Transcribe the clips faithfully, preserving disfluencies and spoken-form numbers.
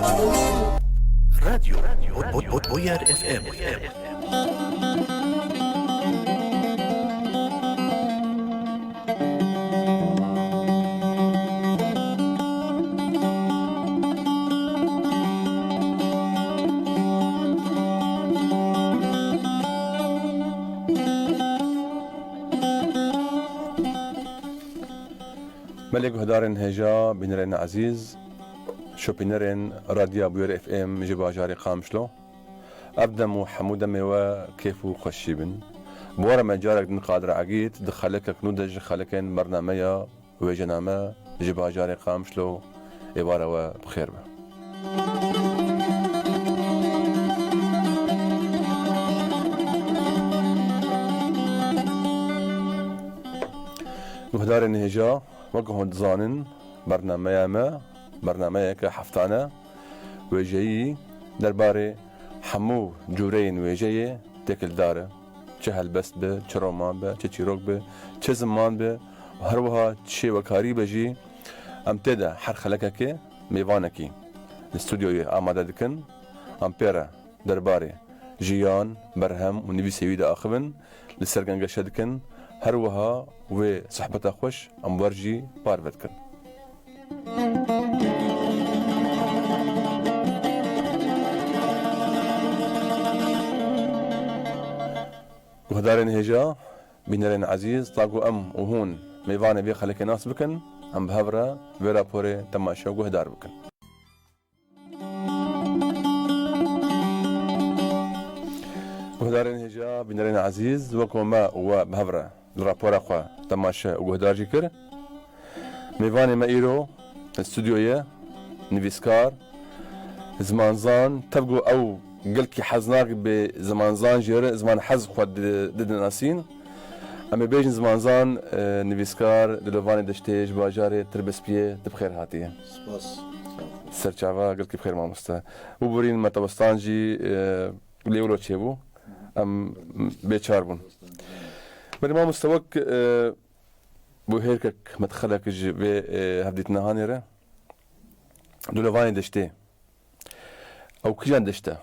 Radyo Bo-, Bo-, Boyer F M. Belê guhdarên hêja, bînerên ezîz, şopînerên Radya Bûyer F M ji bajarê Qamişlo. Ev dem û hemû demê we kêf û xweşî bin. Bi we re me carek din Qadir Egîd di xelekek nû de ji xelekên bernameya Wêjename ji bajarê Qamişlo êvara we bi xêr be. Guhdarên hêja, wek hûn dizanin, bernameya me, bernameyeke heftane, wêjeyî derbarê hemû cûreyên wêjeyê têkildar e. Çi helbest be, çi roman be, çi çîrok be, çi ziman be, her wiha çi şêwekarî be jî, em tê de her xelekekê mêvanekî li stûdyoyê amade dikin. Em pê re derbarê jiyan, berhem û nivîsê wî diaxivin, li ser gengeşe dikin. Her wiha wê sohbeta xweş em wer jî parve dikin. Guhdarên hêja, bînerên ezîz, ta ku em û hûn mêvanê vê xelekê nas bikin, em bi hev re vê raporê temaşe û guhdar bikin. Guhdarên hêja, bînerên ezîz, weko me û we bi hev re li rapora xwe temaşe û guhdar jî kir. Mêvanê me îro li stûdyoyê nivîskar, zimanzan, tev ku ew gelkî hez nake bê zimanzan jê re, ziman hez xwe di-, didinasîn. Em ê bêjin zimanzan, e, nivîskar, Dilovan Deştê ji bajarê Tirbespiyê, tu bi xêr hatiye. Spas. Serçava gelkî bi xêr mamoste. Û birîn me Tebestan jî, e, lê wilo çêbû. Em bêçar bûn. Berî mamoste wek, e, bû hêrkek medxelek ji vê, e, hevdîtina hanê re. Dilovan Deştê. Ew kîjan deşt e?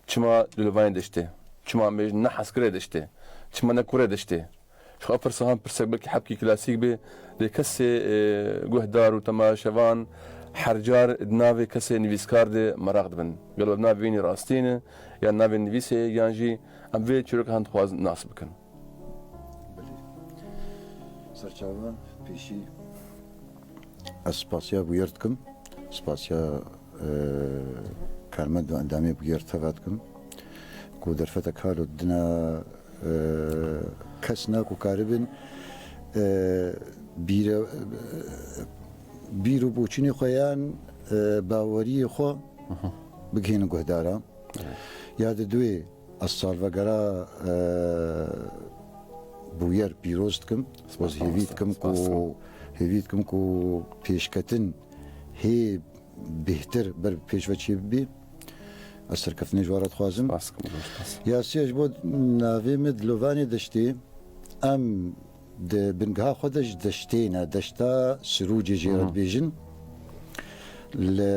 Çima Lûlevanê deştê? Çima em bêjin ne Heskirê deştê? Çima ne Kurê deştê? Ji xwe pirsa han pirsek belkî hebkî klasîk bê, lê kesê, e, guhdar û temaşevan her car di navê kesê nivîskar de meraq dibin. Gelo ev navê wînî rastî ne, yan navê nivîsê, yan jî em vê çîroka han dixwazin nas bikin? Belê. Serçava pêşî ez spasiya Bûyer dikim. Spasiya, e, karmend û endamê Bûyer teva dikim. Ku derfetek halo dina, e, kes na ku karibin, e, bîre-, bîr û boçûnê xwe yan, e, baweriyê xwe Hı hı. bigihînin guhdara. Evet. Ya di duê ez salvegera, e, Bûyer pîroz dikim. Spas, ez hêvî mamoste. Dikim Spas, ku, spas. Hêvî dikim ku pêşketin hê bêhtir ber bi pêş ve çê bibî. Ez serkeftinê ji we re dixwazim. Spas dikim, spas. Ya sê ji bo navê min Dilovanê Deştê, em di bingeha xwe de ji deştê ne, deşta Sirûcê jê re Hı hı. dibêjin. Li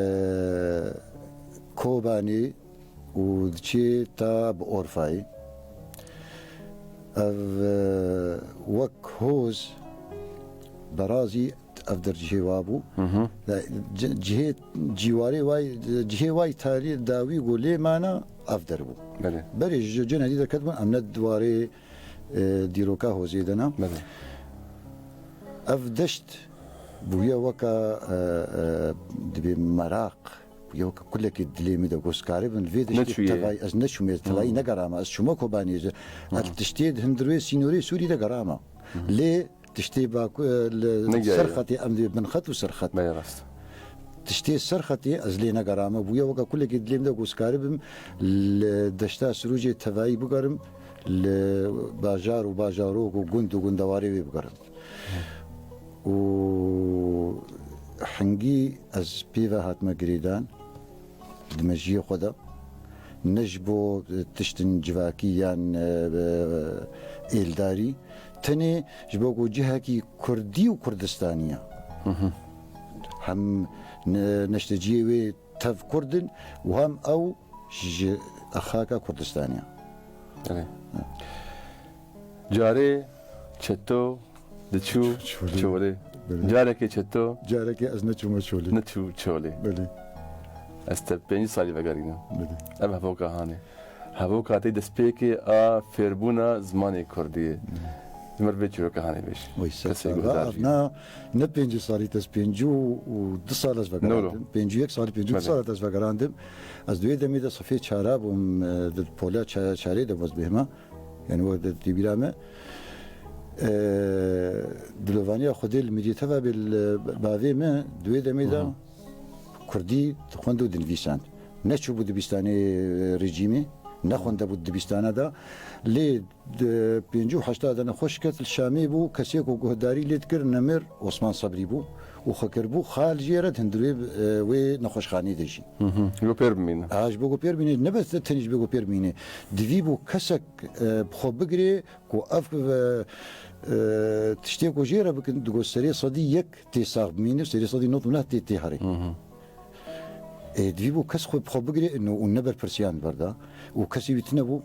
Kobanê û diçê ta bi Orfayê. Ev, e, wek hoz berazî ev der cihê wa bû. Hı hı. Ya, ci-, cihê cîwarê way, cihê way tarî dawî ku lê mana ev der bû. Belê. Berê ji cihê dî derketibûn, em ne di warê, e, dîroka hozê de ne. Belê. Ev deşt bûye weka, e, e, dibê meraq. Ya weke kulekê dilê min de ku ez karibim vê deştê Neçûyê. tevayî, ez neçûme, tevayî Hmm. negerama, ez çûme Kobaniyê. Hmm. Ez tiştê di hundirê sînorê Sûrî de gerama. Hmm. Lê tiştê baku-, li Negeriya. serxetê em dê binxet û serxet. Belê rast. Tiştê serxetê ez lê negerama. Bûye weke kulekê dilê min de ku ez karibim li deşta Sirûcê tevayî bigerim, li bajar û bajarok û gund û gundewarê wê bigerim. Û hingî ez pê ve hatime girêdan di mejiyê xwe de, ne ji bo tiştin civakî yan, e, êldarî, tenê ji bo ku cihekî kurdî û kurdistanî ye. Hı hı. Hem ne-, neşteciyê wê hev Kurd in û hem ew ji xaka Kurdistanê ye. Erê. Carê çeto diçû Çolê. Çolê. Belê. Carekê çeto Carekê ez neçûme Çolê. Neçû Çolê. Belê. Ez te pêncî salî vegerînim. Belê. Ev hevoka hanê. Hevoka te destpêkê a fêrbûna zimanê kurdî ye. Belê. Ji mir vê çîroka hanê bêj. Oy, sed Kesê sal. Guhdar Ev jî. Na, ne pêncî salî te, ez pêncî û du sal ez vegerandim. No, no. Pêncî û yek salî, pêncî û du Belê. Sal ez vegerandim. Ez di wê demê de sifê çara bûm, e, di pola ça-, çarê de baz bêhma. Yani o de, di bîra me. E, dilovaniya Xwedê li mirî teva bê li bavê me, di wê demê de Hı hı. Kurdî dixwend û dinivîsand. Neçûbû dibistanê, e, rejîmê, nexwendebû dibistana de. Lê di pêncî û heşta de nexweş ket, li Şamê bû, kesê ku guhdarî lê dikir Nemir Osman Sebrî bû û xwe kiribû xal jê re di hundirê, e, wê nexweşxanê de jî. Hı hı. Yo pêr bimîne. Ha, ji bo ku pêr bimîne, ne bes tenê ji bo ku pêr bimîne. Divî bû kesek, e, bi xwe bigirê ku ev, e, e, tiştê ku jê re bikin, digot serê sedî yek tê sax bimîne, serê sedî nod û neh tê, tê herê. Hı hı. Ê, divî bû kes xwe bi xwe bigire û, û ne berpirsiyan berda. Û kesî wî tune bû,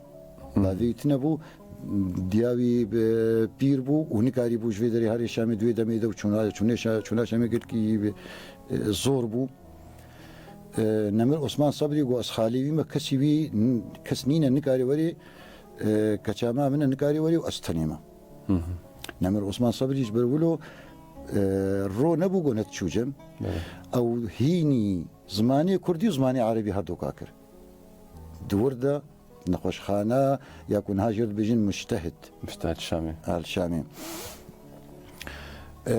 Hı. Bavê wî tune bû, diya wî, e, pîr bû û nikarî bû ji vê derê herê Şamê di wê demê de û çûna, çûnê Şa-, çûna Şamê gelkî, e, zor bû. E, Nemir Osman Sebrî got, ez xalê wî me, kesî wî n-, kes nîne nikarê werê, e, keça me min e nikarê werê û ez tenê me. Hı hı. Nemir Osman Sebrî ji ber wilo, e, ro nebû ku net çû cem. Evet. Ew hînî zimanê kurdî û zimanê erebî her doka kir. Di wir de nexweşxana ya ku niha jê re dibêjin Mujtehid. Mujtehid Şamê. Al Şamê. E,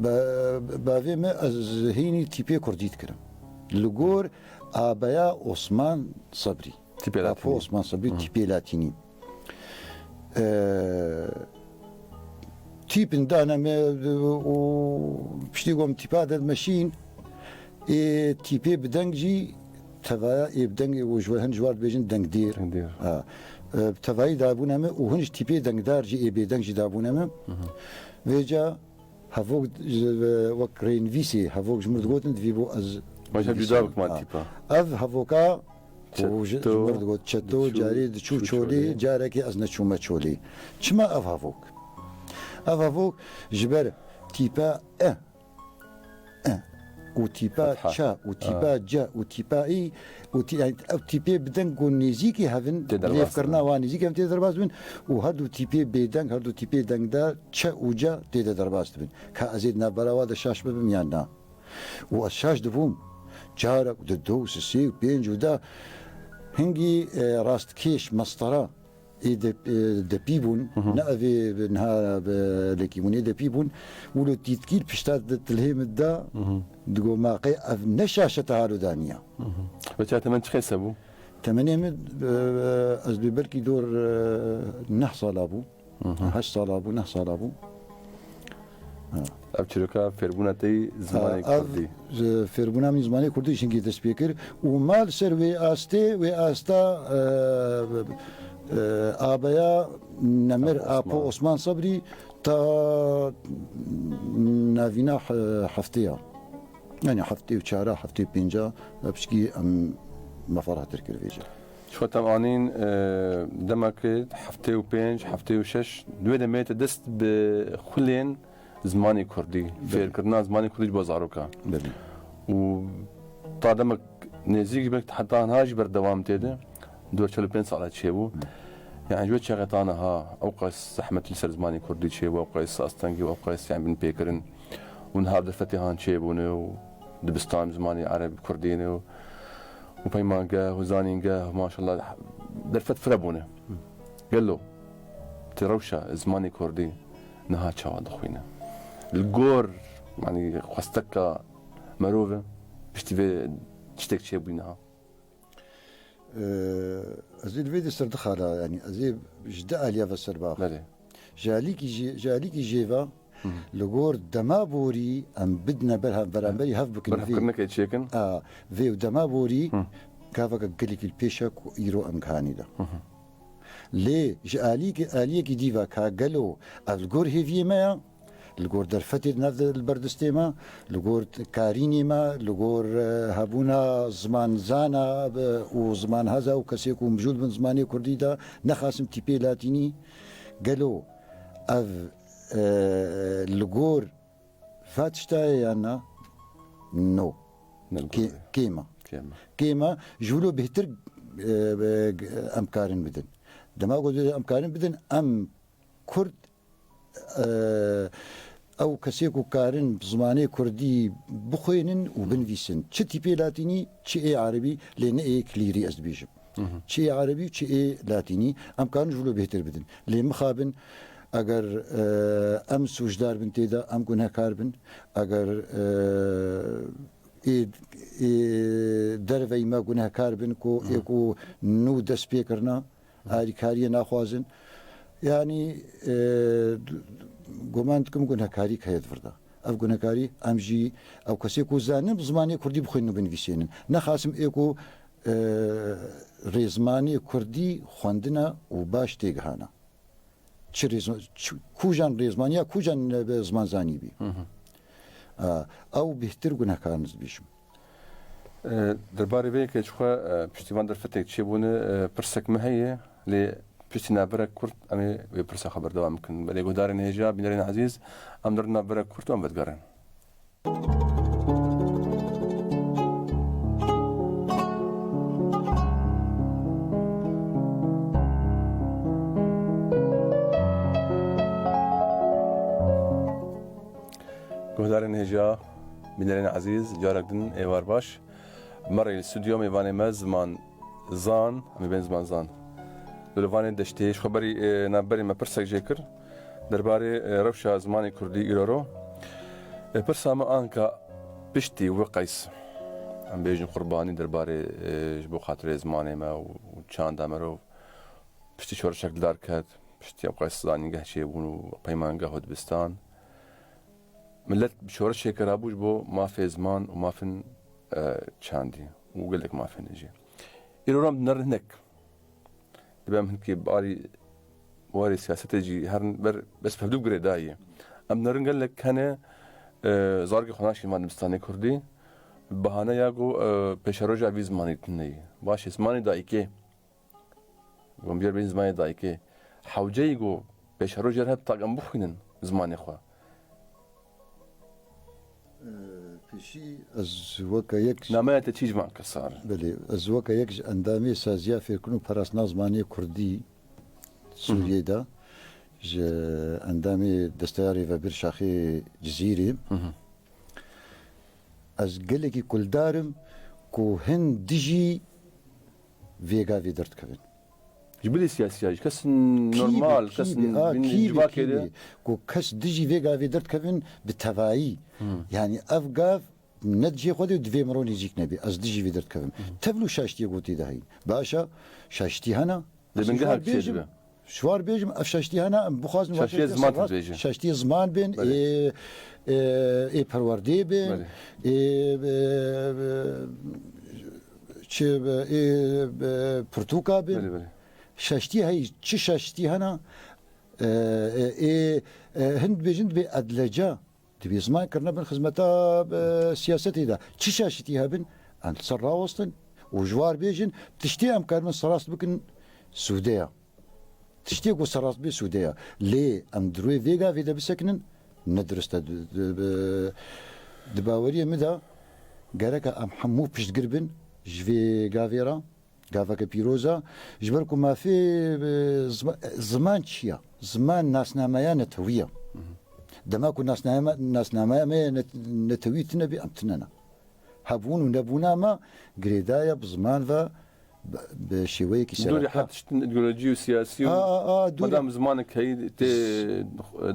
be-, bavê me ez hînî tîpê kurdî dikirim. Li gor abeya Osman Sebrî. Tîpê Apo latînî. Osman Sebrî Hı. tîpê latînî. Ee, tîpin dane me û piştî gom tîpa dermeşîn, ê tîpê bi deng jî tevaya ê bi deng û ji we hin ji war dibêjin dengdêr. Dengdêr. Ha. Ee, tevayî dabûne me û hin ji tîpê dengdar jî ê bêdeng jî dabûne me. Hı hı. Vêca Hevok ji, wek rênivîsê, hevok ji mir digotin, divî bû ez Baş ev cuda bikima Ha. tîpa. Ev hevoka, Çeto, û ji, ji mir digot, çeto, diçû, carê diçû çû çolê, çolê. Carekê ez neçûme çolê. Çima ev hevok? Ev hevok ji ber tîpa e, e, û tîpa Fetha. ça, û tîpa Ha. ce, û tîpa î, û tî-, yani ev tîpê bi deng ku nêzîkî hevin, Tê derbas lêvkirina dibin. Wan nêzîkî hevin tê derbas dibin, û her du tîpê bêdeng, her du tîpê dengdar, çe û ce tê de derbas dibin. Ka ez ê di navbera wa de şaş bibim yan na? Û ez şaş dibûm. Carek, di du, sisê û pênc û da hingî, e, rastkêş, mestara ê de, e, depî bûn. Hı hı. Ne ev ê niha bi lekî bûn, ê depî bûn. Wilo tîtkî li pişta di tilhê min da, Hı hı. digo ma qey ev ne şaş e te halo daniya. Hı hı. Ve çawa temen çi qese bû? Temenê min, e, ez bê belkî dor, e, neh sala bû. Hı hı. Heşt sala bû, neh sala bû. Ha. Ev çîroka fêrbûna te yî zimanê Ha, ev, kurdî. e, fêrbûna min zimanê kurdî jingî dest pê kir. Û ma li ser wê astê, wê asta, e, e, abeya Nemir Apo Apo Osman. Osman Sebrî ta navîna he-, heftê ya. Yani heftê û çara, heftê û pênca, e, pişkî em me ferahtir kir vêca. Ji xwe te anîn, e, demeke heftê û pênc, heftê û şeş, di wê demê te dest bi xulên zimanê kurdî, Belê. fêrkirina zimanê kurdî ji bo zaroka. Belê. Û ta demek nêzîk ji ber heta niha jî berdewam tê de, dor çel û pênc sala çêbû. Hı. Yani ji wê çaxê ta niha ew qas zehmetî li ser zimanê kurdî çêbû, ew qas astengî, ew qas yani binpêkirin. Û niha derfetê han çêbûne û dibistan zimanê ereb kurdî ne û, û peymangeh û zanîngeh, maşallah, derfet fire bûne. Gelo, ti rewşa zimanê kurdî niha çawa dixwîne? Li gor, yani, xwesteka merov e, piştî vê tiştek çêbûyî niha? Ee, ez ê li vê de ser du xala, yani, ez ê ji du aliya ve ser baxim. Belê. Ji alîkî jê, ji alîkî jê ve, Hı. li gor dema borî em bidine berhev, beramberî hev bikin vê. Berhevkirinekê çêkin. A, vê û dema borî Hı. gaveke gelekî li pêş e ku îro em gihanî de. Hı hı. Lê ji alîkî, aliyekî dî ve ka gelo ev li gor hêviyê me ya, Li gor derfetê di nav de li ber destê me, li gor karînê me, li gor, e, hebûna zimanzana, e, û zimanheza û kesê ku mijûl bin zimanê kurdî de, nexasim tîpê latînî. Gelo ev, e, li gor va tişta ye yan na? No. Ne li gor Kê-, vê. Kêm e. Kêm e. Kêm e. Ji wilo bêhtir, e, e, em karin bidin. Dema ku em karin bidin, em Kurd, e, ew kesê ku karin bi zimanê kurdî bixwênin û binivîsin. Çi tîpê latînî, çi ê erebî, lê ne ê klîrî ez dibêjim. Çi ê erebî û çi ê latînî, em karin ji wilo bêhtir bidin. Lê mixabin, eger, e, em sûcdar bin tê de, em gunehkar bin, eger, e, ê, ê derveyî me gunehkar bin ku ê ku nû dest pê kirina, alîkariyê naxwazin. Yanî, e, guman dikim gunehkarî heye di vir de. Ev gunehkarî em jî ew kesê ku zanin bi zimanê kurdî bixwînin û binivîsênin. Nexasim ê ku, e, rêzmanê kurdî xwendina û baş têgihana. Çi rêzma-, çi, kujan rêzmaniya, kujan, e, zimanzanî bî. A, ew bêhtir gunehkar in ez dibêjim. E, derbarê vê yekê çi xwe, e, piştî van derfetê çêbûne, e, pirsek me heye, lê piştî navberek kurt em ê wê pirsa xwe berdewam bikin. Belê guhdarên hêja, bînerên ezîz, em nerin navberek kurt û em vedigerin. Guhdarên hêja, bînerên ezîz, carek din êvar baş. Merê li stûdyo mêvanê me ziman zan, em ê bên ziman zan. Li Vanê Deştê ji xwe berî, e, navberê me pirsek jê kir. Derbarê, e, rewşa zimanê kurdî îro ro. E, pirsa me anka piştî wê qeys, em bêjin qurbanî derbarê, e, ji bo xatirê zimanê me û, û çanda me ro piştî şoreşek li dar ket, piştî ew qeys zanîngeh çêbûn û peymangeh û dibistan. Milet bi şoreşê kirabû ji bo mafê ziman û mafên, e, çandî û gelek mafên jî. Îro em dinerin hinek. Dibe em hinkî barî warê siyasetê jî herin ber bes bi hevdû girêdayî. Em dinerin gelek hene, e, zarokê xwe naşîn van dibistanê kurdî. Bi bahaneya ku, e, pêşeroja vî zimanî tune ye. Baş e, zimanê dayikê. Wan bîyer bên zimanê dayikê. Hewceyî ku pêşerojê re hep tak em bixwînin zimanê xwe. Ee, pêşî ez weke yek ji Nameya te çi ji van kesar? Belê, ez weke yek ji endamê Saziya Fêrkirin û Parastina Zimanê Kurdî Sûriyê de, ji endamê Desteya Rêvebir Şaxê Cizîrê. Ez gelekî kuldar im ku hin dijî vê gavê derdikevin. Ji bilî siyasiya jî kes normal, kes bin civakê de. Ku kes dijî vê gavê derdikevin bi tevayî. Yanî ev gav ne di cihê xwe de û divê miro nêzîk nebî. Ez dijî vê derdikevim. Tevlû şaştiyê gotî de heyî. Baş e, şaştî hene. Lê bingeha kişê dibe. Şwar bêjim, ev şaştî hene, em bixwazin Şaştiyê ziman tu dibêjin. Şaştiyê ziman bên, ê, ê, ê perwerdê bên, ê, ê, ê, çi, ê, ê, pirtûka bên. Belê, belê. Şaştiyê heyî, çi şaştî hene, ê, ê, ê, hin dibêjin dibê edleca. Divê ziman kirine bin xizmeta, e, siyasetê de. Çi şaşitî hebin, em li ser rawestin û ji war bêjin, tiştê em karibin serast bikin sûde ya. Tiştê ku serast bê sûde ya. Lê em di rûyê vê gavê de bisekinin, ne dirust e. Di, di, bi, di baweriyê min de gereke em hemû piştgir bin ji vê gavê re. Gaveke pîroz e, ji ber ku mafê, e, zima-, ziman çi ye? Ziman nasnameya netewî ye. Dema ku nasname-, nasnameya me ye net-, netewî tune bî, em tune ne. Hebûn û nebûna me girêdaye bi ziman ve bi, bi şêweyekî sereke. Dûrî her tiştin îdeolojî û siyasî û A, a, a, dûrî. Madem zimanek heyî tê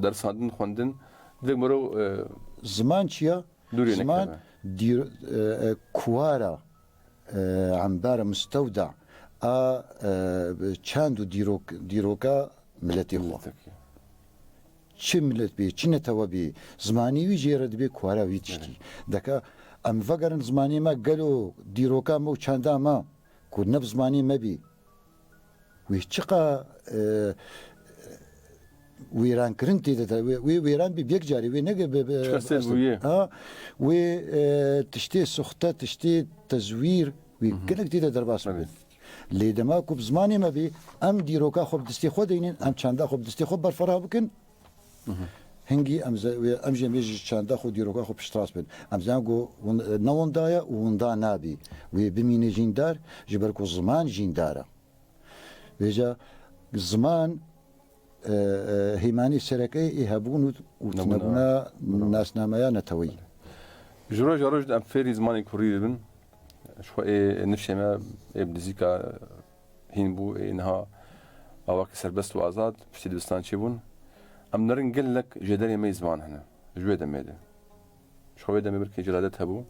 dersandin, xwendin, divê mirov, e, Ziman çi ye? Dûrê Ziman nekeve. Dîr-, e, e, kuwara, e, embara, mistewda a, e, çand û dîrok-, dîroka miletê xwe. Miletê xwe. Çi milet bê, çi netewe bê, zimanê wî jê re dibê kuwara wî tiştî. Evet. Deka em vegerin zimanê me gelo dîroka me û çanda me ku ne bi zimanê me bê. Wê çiqa, e, wêrankirin tê de, wê, wê wêran bî bi yek carê, wê neke bi, bi, Çiqas tê bi bûye. Ha, wê, e, tiştê suxte, tiştê tezwîr, wê Hı hı. gelek tê de derbas Tabii. bibin. Lê dema ku bi zimanê me bê, em dîroka xwe bi destê xwe deynin, em çanda xwe bi destê xwe berfireh bikin, Hı hı. hingî em ze-, wê, em jî, em ê ji çanda xwe, dîroka xwe piştrast bin. Em zanin ku hûn, ne winda ye û winda nabî. Wê bimîne jîndar, ji ber ku ziman jîndar e. Vêca ziman, e, e, hêmanî sereke ê hebûn û, û Nebûna. tinebûna Bravo. nasnameya neteweyî. Ji roja roj de em fêrî zimanê kurî dibin. Ji xwe ê nifşê me ê bi nizîka hîn bû, ê niha awakî serbest û azad, piştî dibistan çêbûn. Em nerin gelek jêderê me yê ziman hene. Ji wê demê de. Ji xwe wê demê birkê Celadet hebû,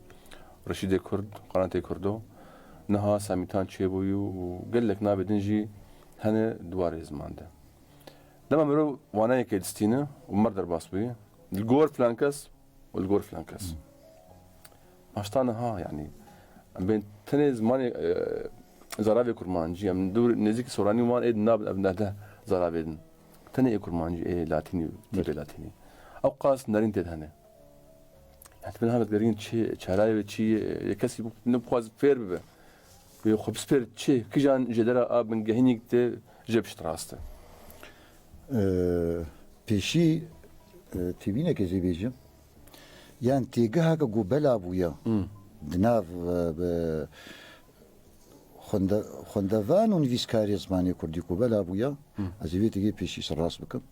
Reşîdê Kurd, Qanatê Kurdo, niha Samîtan çêbûyî û gelek navê din jî hene di warê ziman de. Dema mirov waneyekê distîne û mer derbas bûyî, li gor filan kes û li gor filan kes. Hmm. Maşta niha, yanî, em bên tenê zimanê, e, zaravê kurmancî, em dûr nêzîkî soranî wan ê din nabin, ev nerde zaravê din. Tenê ê kurmancî, ê latînî, tîpê latînî. Ew qas nerîn tê de hene. Heta niha me digerîn çi, çarayê wê çi ye, yê kesî bixwaz fêr bibe. Wê xwe bispêr çi, kijan jêdera a bingehînî tê jê piştrast e. Ee, pêşî, e, têbînekê zê bêjim. Yan têgeheke ku bela bûye Hmm. di nav, e, bi xwende-, xwendevan û nivîskarê zimanê kurdî ku bela bûye, Hmm. ez ê vê têgê pêşî serrast bikim.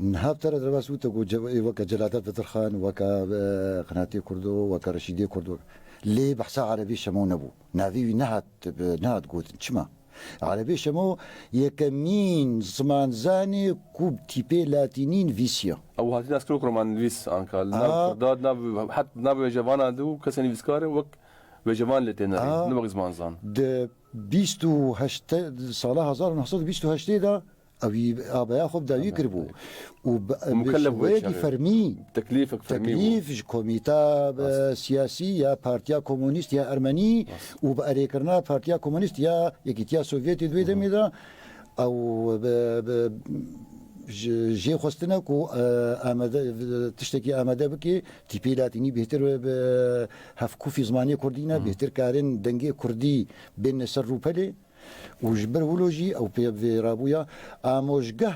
Niha bi te re derbas bû te got, ce-, ê weke Celadet Bedirxan, weke, e, Qinatê Kurdo, weke Reşîdê Kurdo. Lê behsa Erebê Şemo nebû. Navê wî nehat, e, nehat gotin. Çima? Erebê Şemo yekemîn zimanzanê ku bi tîpê latînî nivîsiya. Ew hatî naskirok roman nivîs anka. Li nav Aa. Kurda, di nav, het, di nav wêjevana de û kesê nivîskar e wek wêjevan lê tê nerîn, Aa. ne wek zimanzan. Di bîst û heşt, sala hezar û neh sed û bîst û heştê de Ewî abeya xwe bi dawî Abe. kiribû. Û bi, Û bi mukellef bûye şêweyekî çaxê. fermî, Teklîfek fermî bû. teklîf ji komîta, e, Rast. siyasî ya Partiya Komunîst ya Ermenî Rast. û bi erêkirina Partiya Komunîst ya Yekîtiya Sovyetê di wê Hı hı. demê de ew bi, bi, ji, jê xwestine ku, e, amade, tiştekî amade bike, tîpê latînî bêhtir bi hevkufî zimanê kurdî ne, Hı hı. bêhtir karin dengê kurdî bêne ser rûpelê. Û ji ber wilo jî ew pê vê rabûya amojgeh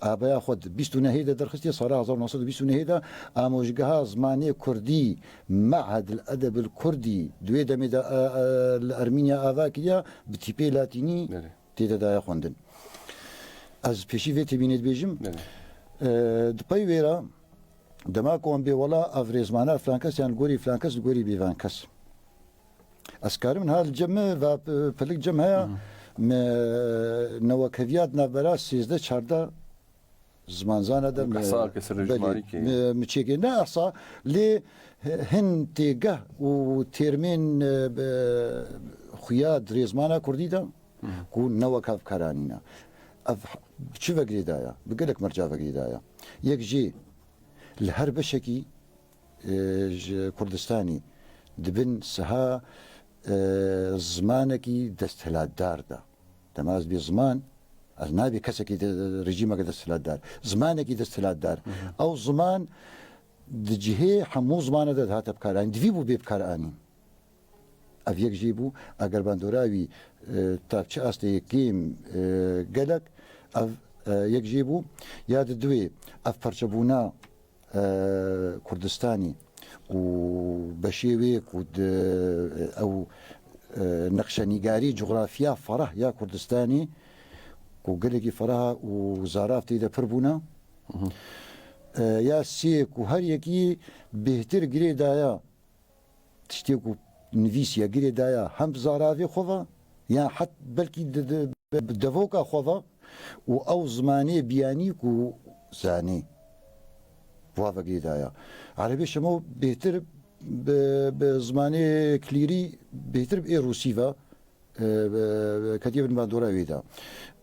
abeya xwe di bîst û nehê de derxistiye, sala hezar û neh sed û bîst û nehê de amojgeha zimanê kurdî, Ma'hed el Edeb el Kurdî, di wê demê de, e, e, li Ermînya ava kiriye, bi tîpê latînî Belê. tê de daye xwendin. Ez pêşî vê têbînê dibêjim. Belê. E, di pey wê re, dema ku em bê wela ev rêzmana filan kes yan li gorî filan kes, li gorî bêvan kes. Ez karim niha li cem me ve p-, pilik cem heye. Hı hı. Me newekeviya di navbera sêzdeh çardeh zimanzana de Wek me, ehsa ke ser belê, jimarî ke. me, me çêkê. Ne ehsa, lê hin têgeh û têrmên, e, be, xuya di rêzmana kurdî de Hı hı. ku ne wek ev karanîne. Ev bi çi ve girêdaya? Bi gelek merca ve girêdaya. Yek jê li her beşekî e, ji Kurdistanê dibin siha, e, zimanekî desthilatdar de. Dema ez bê ziman, ez nabê kesekî de, rejîmeke desthilatdar. Zimanekî desthilatdar. Hı hı. Ew ziman di cihê hemû zimane de dihate bikaranîn. Divî bû bê bikaranîn. Ev yek jê bû, eger bandora wî, e, ta çi astê kêm, e, gelek, ev, e, yek jê bû, ya di duwê ev parçebûna, e, Kurdistanî û beşê wê ku di, ew, e, neqşenîgarî, coxrafiya ferah ya Kurdistanî ku gelekî ferah û zarav tê de pir bûne, Hı hı. e, ya sê ku her yekî bêhtir girê daya tiştê ku nivîsiye girê daya hem bi zaravê xwe ve, yan het belkî di, di, bi devoka xwe ve û ew zimanê biyanî ku zanê, wa ve girê daya. Erebê Şemo bêhtir bi, bi zimanê klîrî bêhtir bi ê rûsî ve, e, e, ketiye bin bandora wê de.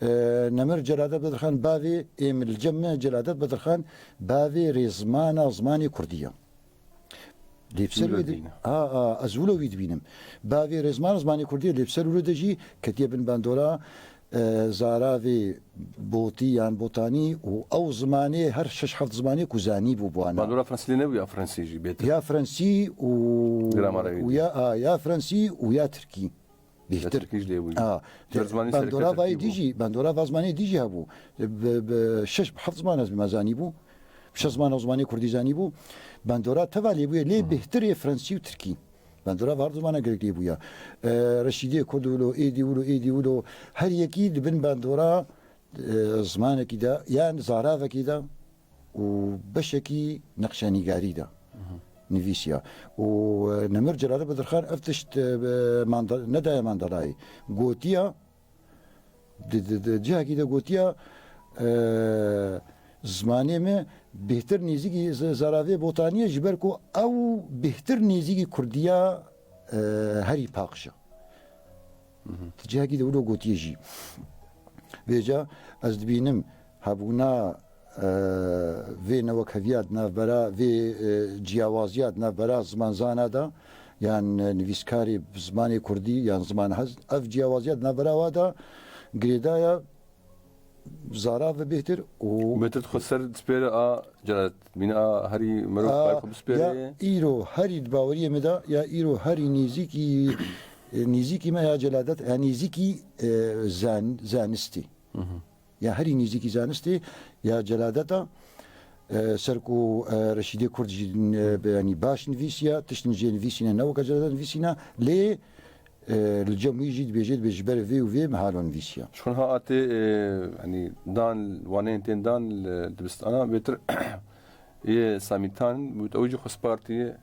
E, Nemir Celadet Bedirxan bavê, êm li cem me Celadet Bedirxan bavê rêzmana zimanê kurdî ye. Lê bi ser Wilo wê de, dibîne. ha, ha, ez wilo wî dibînim. Bavê rêzmana zimanê kurdî ye, lê bi ser wilo de jî ketiye bin bandora, e, zaravê botî yan botanî û ew zimanê her şeş heft zimanê ku zanîbû bi wana. Bandora fransî lê nebû ya fransî jî bêtir. Ya fransî û, Gramara û ya, a, ya fransî û ya tirkî. Bêhtir. Tirkî jî lê bû. A, Ser zimanê bandora sereke vayê tirkî dî bû. Jî, bandora va zimanê dî jî hebû. Bi, bi şeş, bi heft ziman ez bî me zanîbû. Bi şeş ziman ew zimanê kurdî zanîbû. Bandora teva lê bûye, lê Hı. bêhtir ê fransî û tirkî. Bandora va her zimana girek lê bûya. E, Reşîdê Kurd wilo, êdî wilo, êdî wilo. Her yekî di bin bandora, e, zimanekî de, yan zaravekî de û beşekî neqşenîgarî de nivîsiya. Û, e, Nemir Celadet Bedirxan ev tişt, e, manda-, nedaye mandalayê. Gotiya, di, di, di cihekî de gotiya, e, zimanê me bêhtir nêzîkî z-, zaravê botanî ye, ji ber ku ew bêhtir nêzîkî kurdiya, e, herî paqij e. Di cihekî de wilo gotiye jî. Vêca ez dibînim hebûna, e, vê newekheviya di navbera, vê, e, ciyawaziya di navbera zimanzana de, yan, e, nivîskarê bi zimanê kurdî, yan ziman hez, ev ciyawaziya di navbera wa de girêdaya zarav ve bêhtir û Bêtir dixwe ser dispêre a Celadet, bîne a herî mirov A, xwe ya bispêre. Îro herî di baweriyê me de, ya îro herî nêzîkî, e, nêzîkî me ya Celadet, ya nêzîkî, e, zan-, zanistê. Hı hı. Ya herî nêzîkî zanistê ya Celadeta, e, ser ku, e, Reşîdê Kurd jî, e, be-, yanî baş nivîsiya, tiştin jê nivîsîne, ne weke Celadet nivîsîne, lê, e, li cem wî jî dibêje, dibê ji ber vê û vê me halo nivîsiya. Şûn ha atê, e, yanî dan, waneyên tên dan li dibistana, bêtir yê Samîtan, ew jî xwespartî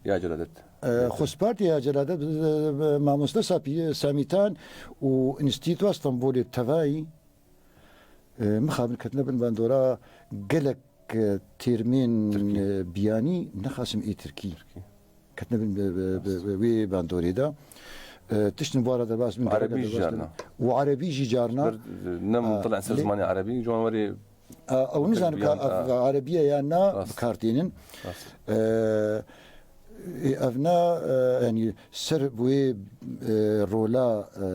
ya Celadet. E, xwespartî ya Celadet, e, mamoste Sapî-, Samîtan û Înstîtuya Stenbolê tevayî, e, mixabin ketine bin bandora gelek, e, têrmên, Tirkî. E, biyanî nexasim ê tirkî. Tirkî. Ketine bin bi, bi, bi, Rast. bi wê bandorê de. E, tiştin vara derbas bin, Erebî gereka jî derbas bin. Carna. Û erebî jî carna. Bir, e, ne A, mutlak ser lê- zimanê erebî, ji wan werê A, ew nizanim ka Yan, ev a. Erebiye yan na Rast. bi kar tênin. Rast. E, e, ev na, e, yanî ser wê, e, rola, e,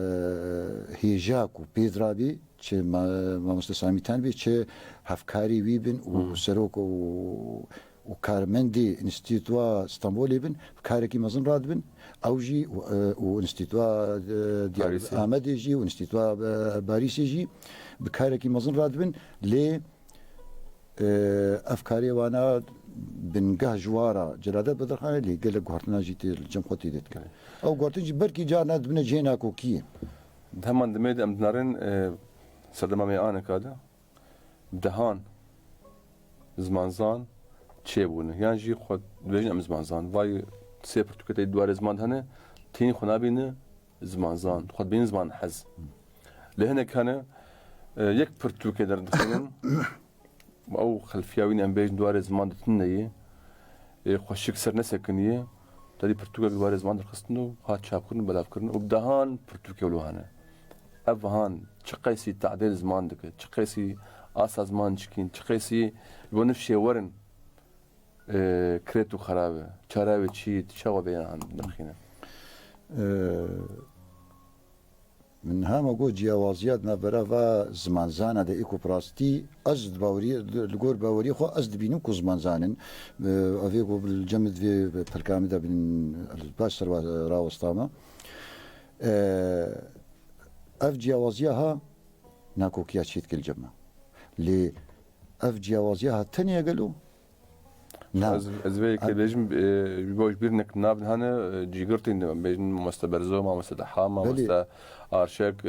hêja ku pê dirabî, çi ma-, mamoste Samîtan bî, çi hevkarî wî bin û Hı. serok û, û karmendê Înstîtuya Stenbolê bin, bi karekî mezin radibin. Ew jî û, e, û Înstîtuya, e, Diyar-, Parîsê. Amedê jî û Înstîtuya, e, Parîsê jî bi karekî mezin radibin. Lê, e, ev karê wana bingeh ji wara Celadet Bedirxan e, lê gelek guhertina jî tê li cem xwe tê de dike. Ew guhertin jî belkî carna dibine cihê nakokiyê. Di heman demê de em dinarin, e, serdema me aneka de. Dehan zimanzan çêbûne. Yan jî xwe dibêjin em zimanzan. Vay sê pirtûkê te di warê ziman de hene, tînî xwe nabîne zimanzan. Xwe dibînin ziman hez. Lê hinek hene, e, yek pirtûkê derdixînin. Ew xelfiya wî em bêjin di warê ziman de tune ye. Ê, xweşik ser nesekiniye. Tedî pirtûkek di warê ziman derxistin û hat çapkirin û belavkirin û bi dehan pirtûkê wilo hene. Ev han çi qeysî tadêl ziman dike, çi qeysî asa ziman dişkîn, çi qeysî ji bo nifşê werin, e, kirêt û xerab e. Çara wê çi ye, tu çawa vê yan derxîne? Ee, Min hema got, ciyawaziya di navbera va zimanzana de ê ku bi rastî ez di baweriyê, li gor baweriyê xwe ez dibînim ku zimanzan in. Ev ê ku li cem min di vê pelka min de bin, baş ser wa rawestame. Ev ciyawaziya ha nakokiya çêdike li cem me. Lê ev ciyawaziya ha tenê ye gelo? Na. Ez, ez vê yekê A- bêjim, e, ji bo ji bîr nekin, nav hene, e, cîgirtîn, em bêjin mamoste Berzo, mamoste Deha, Belê. mamoste Arşek, e,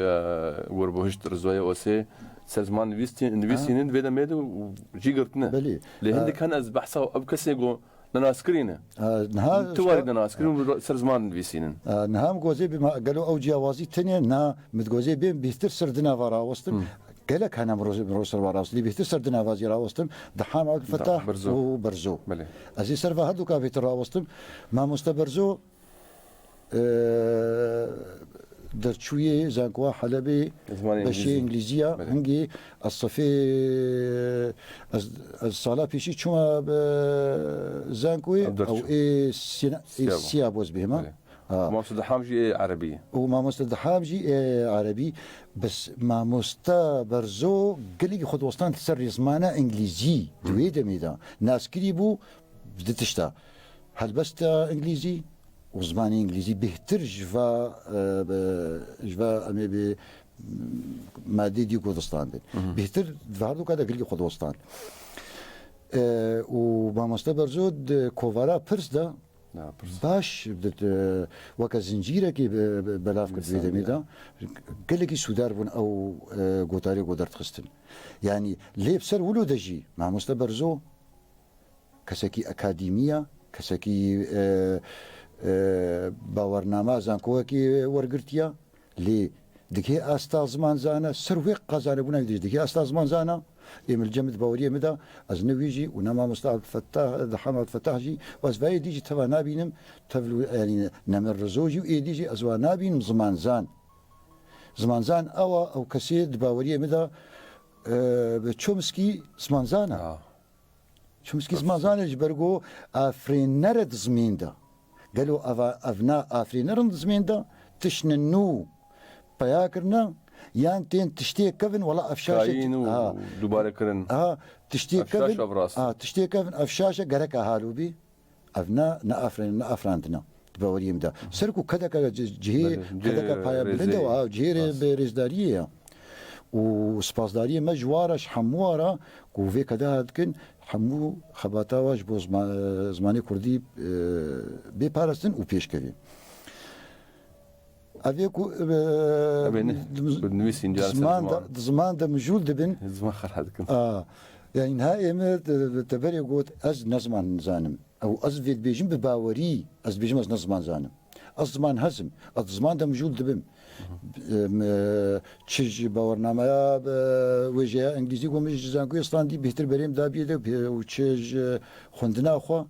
Gurbihişt, Rizoyê Osê, ser ziman nivîstî-, nivîsînin Ha. vê demê de û cîgirtine. Belê. Lê Ha. hindik hene ez behsa ev kesê ku nenaskirî ne. Ha, niha Tu işte warî nenaskirîn û ser ziman nivîsînin. Ha, niha min gozê bê ma-, gelo ew ciyawazî tenê, niha min gozê bê bêhtir ser di nava rawestin. Hmm. Gelek hene min roj-, min roj ser wa rawestin. Lê bêhtir ser di nava jî rawestim. Deham Abdulfetah Berzo. û Berzo. Belê. Ez ê ser va herduka bêtir rawestim. Mamoste Berzo, e, derçûyê Zankoya Helebê Zimanê beşê Îngilîzî. Îngilîzî ya. Belê. Hingê ez sefê, ez, ez sala pêşî çûma, e, Zankoyê, Ew derçû. ew ê sîna-, ê Siyabo. Siyabo ez bêhma. Belê. Ha. Mamoste Deham jî ê erebî. Û mamoste Deham jî ê erebî. Bes mamoste Berzo gelekî xwe dostand li ser rêzmana îngilîzî di wê demê de naskirî bû di tişta helbesta îngilîzî û zimanê îngilîzî bêhtir ji va, e, be, ji va em ê bê, m, madê dî ku dostandin. Bêhtir di her du ka de gelekî xwe dostand. E, û mamoste Berzo di kovara pirs de baş, di, di, weke zincîrekî be-, be-, belav kir vê demê de. Gelekî sûdar bûn ew, e, gotarê ku derdixistin. Yanî lê bi ser wilo de jî mamoste Berzo kesekî akadîmî ye, kesekî, e, e, bawernama zankoyekî wergirtiye. Lê digihê asta zimanzana, ser wê qazanebûna wî dijî digihê asta zimanzana, ê min li cem di baweriyê min de, ez ne wî jî û ne mamoste Abdulfetah, Deham Abdulfetah jî, û ez vayê dî jî teva nabînim, tev li, yanî Nemir Rizo jî û êdî jî ez wa nabînim zimanzan. Zimanzan ew e, ew kesê di baweriyê min de, e, bi Chomsky zimanzan e. Çimkî ziman zanê ji ber ku afirîner e di zimên de. Gelo eva, ev na afirîner in di zimên de, tiştine nû peya kirine, yan tên tiştê kevin, wela ev şaş e. Kayîn û ha, dubare kirin. Ha, tiştê kevin, ev şaş e, ev rast e. Ha, tiştê kevin, ev şaş e, gerek e halo bî. Ev ne, ne afirîn, ne afirandine. Di baweriyê min de. Ser ku kedeke ci-, cihê, belê, kedeke paya bilind e, ha, cihê rê-, bi rêzdariyê ye. Û spasdariyê me ji wa re, ji hemû wa re ku vê keda dikin, hemû xebata wa ji bo zima-, zimanê kurdî, e, bê parastin û pêşkevî. Ev ê ku, e, ev ê ne, di, ku nivîsîn, di ziman de, di ziman de mijûl dibin. Ziman xera dikin. A, yani niha ê me te-, teberê got, ez ne ziman nizanim. Ew ez vê dibêjim bi bawerî, ez dibêjim ez ne ziman zanim. Ez ziman hezim, ez di ziman de mijûl dibim. Em, e, çi ji bawernameya, e, wêjeya îngilîzî ku min ji zankoyê standî bêhtir berê min dabiyê de, e, û çi ji xwendina xwe,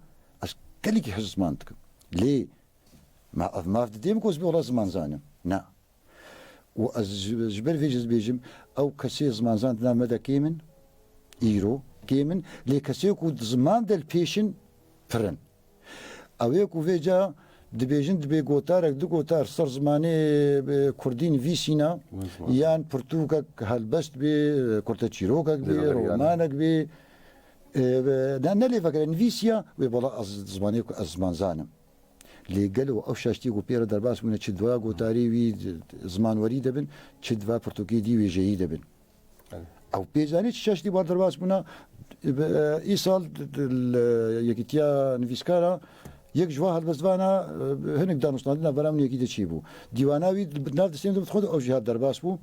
ez gelekî hez ziman dikim. Lê ma ev maf didê min ku ez bê wela ziman zanim? Na. Û ez ji, ji ber vê jî ez dibêjim, ew kesê zimanzan di nav me de kêm in, îro kêm in, lê kesê ku di ziman de li pêş in, pir in. Ew ê ku vê ca dibêjin, dibê gotarek, du gotar ser zimanê, e, kurdî nivîsîna, yan pirtûkek helbest bê, e, kurteçîrokek bê, romanek bê, e, ne, ne lê vekere nivîsiya, wê bala ez zimanê ku ez zimanzan im. Lê gelo ew şaştiyê ku pê re derbas bûne, çi di va gotarê wî zimanwerî de bin, çi di va pirtûkê dî wêjeyî de bin. Evet. Ew pê zanî çi şaştî bar derbas bûne, e, îsal di, di, li Yekîtiya Nivîskara yek ji va helbestvana, e, hinek danûstandina bera min yekî de çêbû. Dîwana wî di nav destê min de bi xwe de ew jî hat derbas bû.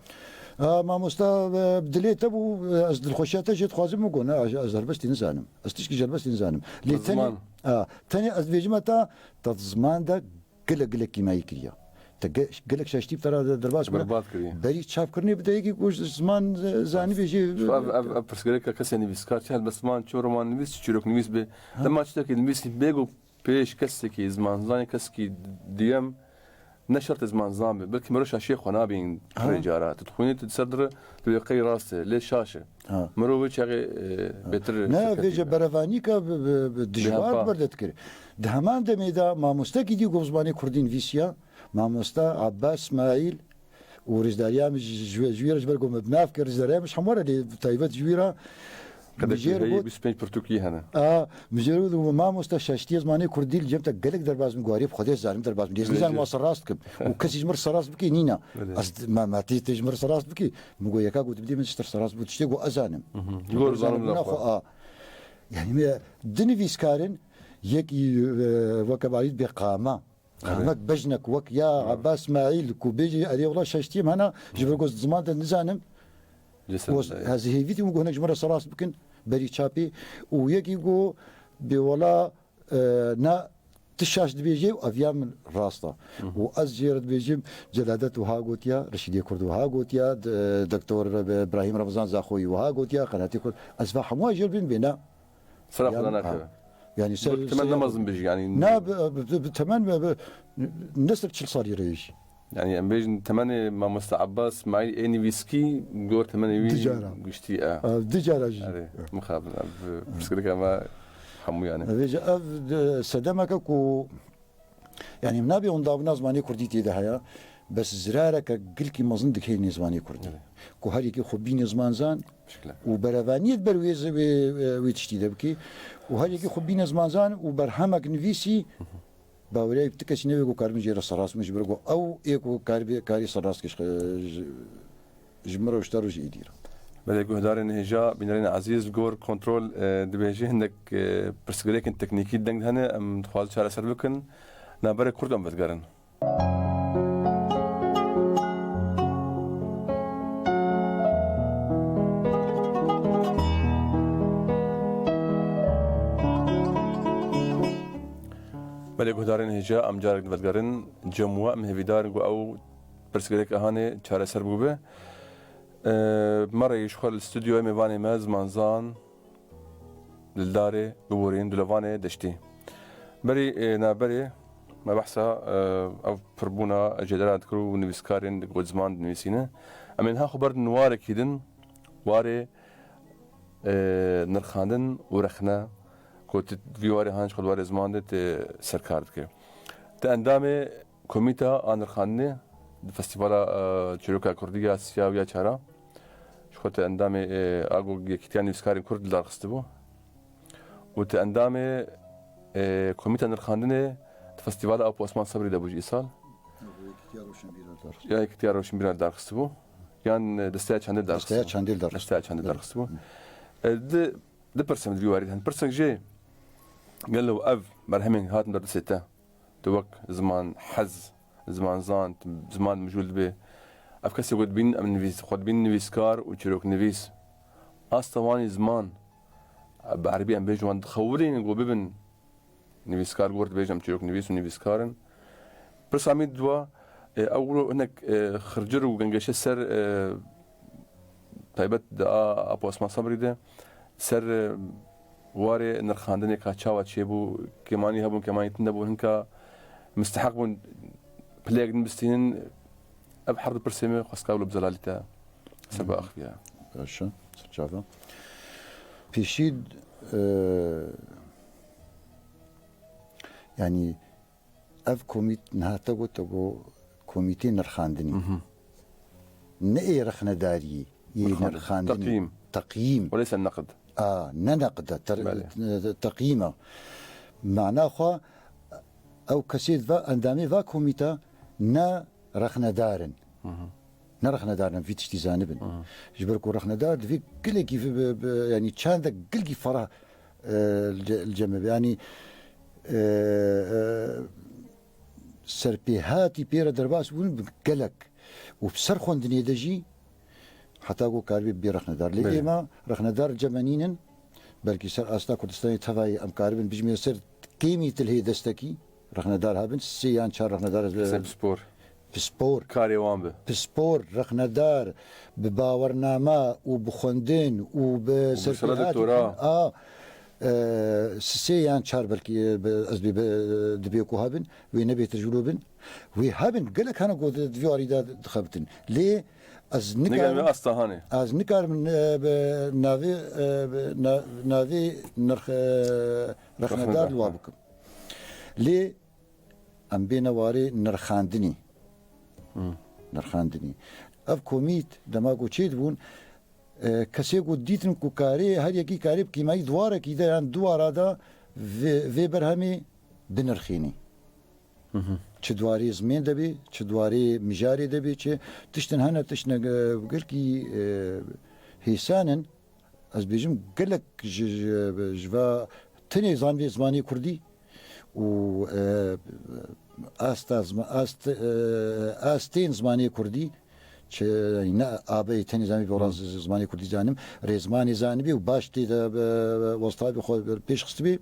A, mamosta, e, dilê te bû, e, ez dilxweşiya te jê dixwazim, min got, ne, ez, ez helbestî nizanim. Ez tişkî ji helbestî nizanim. Lê tenê, a, tenê ez dibêjime te, te di ziman de gelek, gelek kîmayî kiriye. Te ge-, gelek şaştî bi te re de-, derbas bûne. Berbat kiriye. Berî çapkirinê bi te yekî ku ji ziman, e, zanîbê jî. Ev, ev, ev pirsgirêka kesê nivîskar, çi helbestvan, çi romannivîs, çi çîroknivîs bê. Ha. Dema tiştekî nivîsî bê ku pêş kesekî zimanzanê, kesekî duyem, ne şert e zimanzan be, belkî mero şaşiyê xwe nabîn pirê cara. Tu dixwînî, tu di ser dire, tu yê qey rast e, lê şaş e. Ha. Mero wê çaxê, e, bêtir. Ne, vêce berevanîka bi, bi, bi dijwar bi ber de dikir. Di heman demê de mamostekî dî ku zimanê kurdî nivîsiya, mamosta Abbas Smaîl, û rêzdariya min ji, ji, ji wî re ji ber ku min bi nav kir, rêzdariya min ji hemû re lê bi taybet ji wî re. Qedekî heye bîst û pênc pirtûkî hene. A, mijêr û mamosta şaştiyê zimanê kurdî li cem te gelek derbas min, guhariyê bi Xwedê zanim derbas min. Ez nizanim wa serast kim. Û kesî ji min re serast bikê nîna. Belê. Ez ma, ma tê, tê ji min re serast bikê. Min got yeka got bidê min ji te serast bû tiştê ku ez zanim. Mhm. Gor zanim xwe. A. Yani me di nivîskarin yekî, e, weke balî bê qama. Kamek bejnek wek ya Abbas Smaîl ku bêjî erê wela şaştiyê min hene, ji ber ku ez ziman de nizanim. Û ez hêvî dîm ku hinek ji min re serast bikin berî çapê. Û yekî ku bê wela, e, na ti şaş dibêjê û ev ya min rast e. Û ez jê re dibêjim, Celadet wiha gotiya, Reşîdê Kurd wiha gotiya, d-, Doktor Ibrahîm Remezan Zaxoyî wiha gotiya, Qenatê Kurd. Ez va hemû jê re bîn bê ne. Sera xwe de nakeve. Yani ser, temen ser ne mezin bijî, yani. Na, bi, bi, bi temen bi, bi, ne ser çil salî re jî. Yani em bêjin temenê mamoste Abbas Smaîl ê nivîskî gor temenê wî giştî e. Di cara jî. Erê, mixabin, ev pirsgirêka me hemû yani. Vêce ev, e, sedemeke ku Yani em nabê hûn dabûna zimanê kurdî tê de heye, bes zirareke gilkî mezin dikeyê nê zimanê kurdî. Evet. Ku her yekê xwe bîne zimanzan Şikle. Û berevaniyê di ber wê zi-, wê, wê, wê tiştî de bike. Û her yekê xwe bîne zimanzan û berhemek nivîsî, baweriyayî bi ti kesî nebe ku karibin jê re serrast bin, ji ber ku ew ê ku karibê, karê serrast ke ji, ji, ji min re û ji te re û ji êdî re. Belê guhdarên hêja, bînerên ezîz, li gor kontrol, e, dibêje hinek, e, pirsgirêkên teknîkî deng hene, em dixwazin çareser bikin. Navberê kurt em vedigerin. Belê guhdarên hêja, em carek divegerin cem we, em hêvîdar in ku ew pirsgirêk hanê çareser bûbe. Ee, me re ji xwe li stûdyoyê mêvanê me zimanzan, Dildarê Biborîn, Dulevanê Deştî. Berî, e, navberê me behsa, e, ev pirbûna jêdera dikir û nivîskarên ku ziman dinivîsîne. Em ê niha xwe berdin warekî din, warê, e, nirxandin û rexne, ku tu vî warê han ji xwe di warê ziman de tu serkar dike. Tu endamê Komîta a nirxandinê di Festîvala, e, Çîroka Kurdî ya siya û ya çara. Ji xwe tu endamê, e, a ku Yekîtiya Nivîskarên Kurd li dar xistibû. Û tu endamê, e, Komîta Nirxandinê di Festîvala Apo Osman Sebrî de bû jî îsal. Yekîtiya Rewşenbîran dar xistibû. Ya Yekîtiya Rewşenbîran dar xistibû. Yan, e, Desteya Çandê dar xistibû. Desteya Çandê dar xistibû. Desteya Çandê dar xistibû. E, di, di pirsên di vî warî de hene. Pirsek jê, gelo ev berhemên hatin ber destê te? Tu wek ziman hez, ziman zan, ziman mijûl dibe. Ev kesê ku dibîn em nivîs-, xwe dibîn nivîskar û çîroknivîs. Asta wan ê ziman, bi erebî em bêjin wan dixewirînin ku bibin nivîskar, gor dibêjin em çîroknivîs û nivîskar in. Pirsa min dua, e, ew hinek, e, xircir û gengeşe ser, e, taybet di a, Apo Osman Sebrî de ser, e, warê nirxandinê ka çawa çêbû, kêmanî hebûn, kêmanî tune bûn, hinka misteheq bûn pileyek din bistînin, ev her du pirsê me xwestka wilo bi zelalî te ser biaxiviya. Baş e, ser çava. Pêşî, e, yanî Ev komît niha te got, te got komîtê nirxandinî. Mhm. Ne ê rexnedariyê, yê Nirxandin. Nirxandinî. Teqyîm. Teqyîm. Weleyse neqd. A, ne neqd e, te-, Belê. Teqyîm e. Mana xwe ew kesê va, endamê va komîta ne rexnedar in. Mhm. Ne rexnedar in, vî tiştî zanibin. Mhm. Ji ber ku rexnedar divê gelekî bi, bi, bi, yanî çandek gelekî ferah, e, li ce-, li cem be. Yanî, e, e, serpêhatî pê re derbas bûn bi gelek û bi ser xwendinê de jî heta ku karibê bê rexnedar. Lê Belê. Êma rexnedar li cem me nînin, belkî ser asta Kurdistanê tevayî em karibin bijimê ser kêmî tilhê destekî rexnedar hebin, sê yan çar rexnedar Ser pispor. Pispor. Karê wan bi. Pispor, rexnedar, bi bawername û bi xwendin û bi Û bi serpêhatî sera doktora. A, e, sê yan çar belkî, e, bi, ez bê, bi, dibê ku hebin, wê nebê tecrûbe bin. Wê hebin, gelek hene ku di, di vî warî de dixebitin. Lê ez Nigel nikarim, me asta hanê. Ez nikarim, e, bi navê, e, bi na-, navê nirx, e, rexnedar Rexnedar, li wa ha. bikim. Lê em bêne warê nirxandinî. Hmm. Nirxandinî. Ev komît dema ku çêdibûn, e, kesê ku dîtin ku karê, her yekî karê bi kîmayî di warekî de yan du wara de vê, vê berhemê binirxînî. Mhm. Çi di warê zimên de bê, çi di warê mijarê de bê, çi tiştin hene, tiştine, e, gelkî, e, hêsan in. Ez bêjim gelek ji, ji, ji va tenê zanvê zimanê kurdî û, e, asta zima-, ast-, e, astên zimanê kurdî, çi, ne abeyê tenê zanvê, bi Hmm. rast zimanê kurdî zanim, rêzmanê zanibê û baş tê de, e, wezîfeyê xwe pêş xistibê.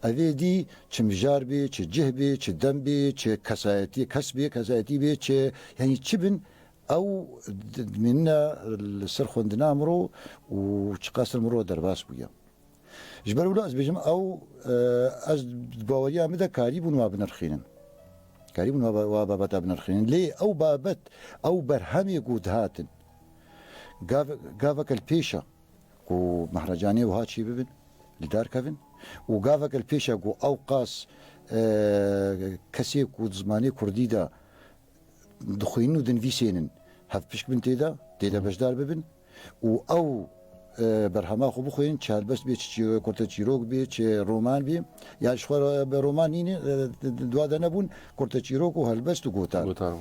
Evê dî çi mijar bê, çi cih bê, çi dem bê, çi kesayetî, kes bê, kesayetî bê, çi, yanî çi bin, Ew di-, dimînine li ser xwendina min re û çiqas li min re derbas bûye. Ji ber wilo ez bêjim, ew, e, ez di baweriya min de karîbûn wa binirxînin. Karîbûn wa, wa babeta binirxînin. Lê ew babet, ew berhemê ku dihatin, gav-, gaveke li pêş e. Ku mehrecanê wiha çê bibin, li dar kevin û gaveke li pêş e ku ew qas, e, kesê ku di zimanê kurdî de dixwînin û dinivîsênin, hevpişk bin tê de, tê de beşdar bibin û ew, e, berhema xwe bixwînin, çi helbest bê, çi çî-, kurteçîrok bê, çi roman bê. Ya ji xwe re bi roman nîne, e, di, di, di wa de nebûn, kurteçîrok û helbest û gotar. Gotar bû.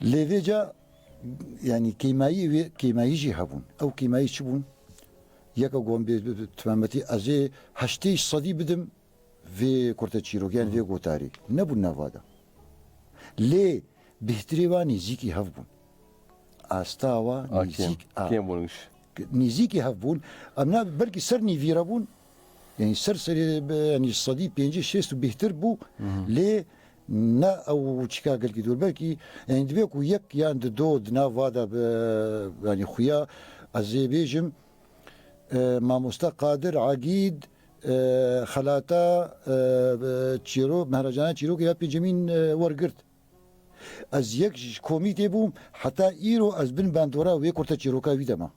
Lê vêca, yanî kêmayî wê, kêmayî jî hebûn. Ew kêmayî çi bûn? Yeka gon bê, bi, bi, bi, temameti ez ê heştê sedî bidim vê kurteçîrok, yan vê gotarî. Nebûn nava de. Lê bêhtirê wa nêzîkî hev bûn. Asta wa A, kêm. Nêzîk a. Kêm bûn giş. Nêzîkî hev bûn. Em na belkî ser nîvî re bûn. Yanî ser serê be, yanî sedî pêncî şêst û bêhtir bû. Lê ne ew çîka gelkî dûr. Belkî, yanî, divê ku yek yan di do di nav va de be, yanî, xuya, ez ê bêjim, e, mamoste Qadir Egîd, e, xelata, e, çîro-, mehrejana çîrokê ya pêncemîn, e, wergirt. Ez yek ji komîtê bûm, heta îro ez bin bandora wê kurteçîroka wî de me.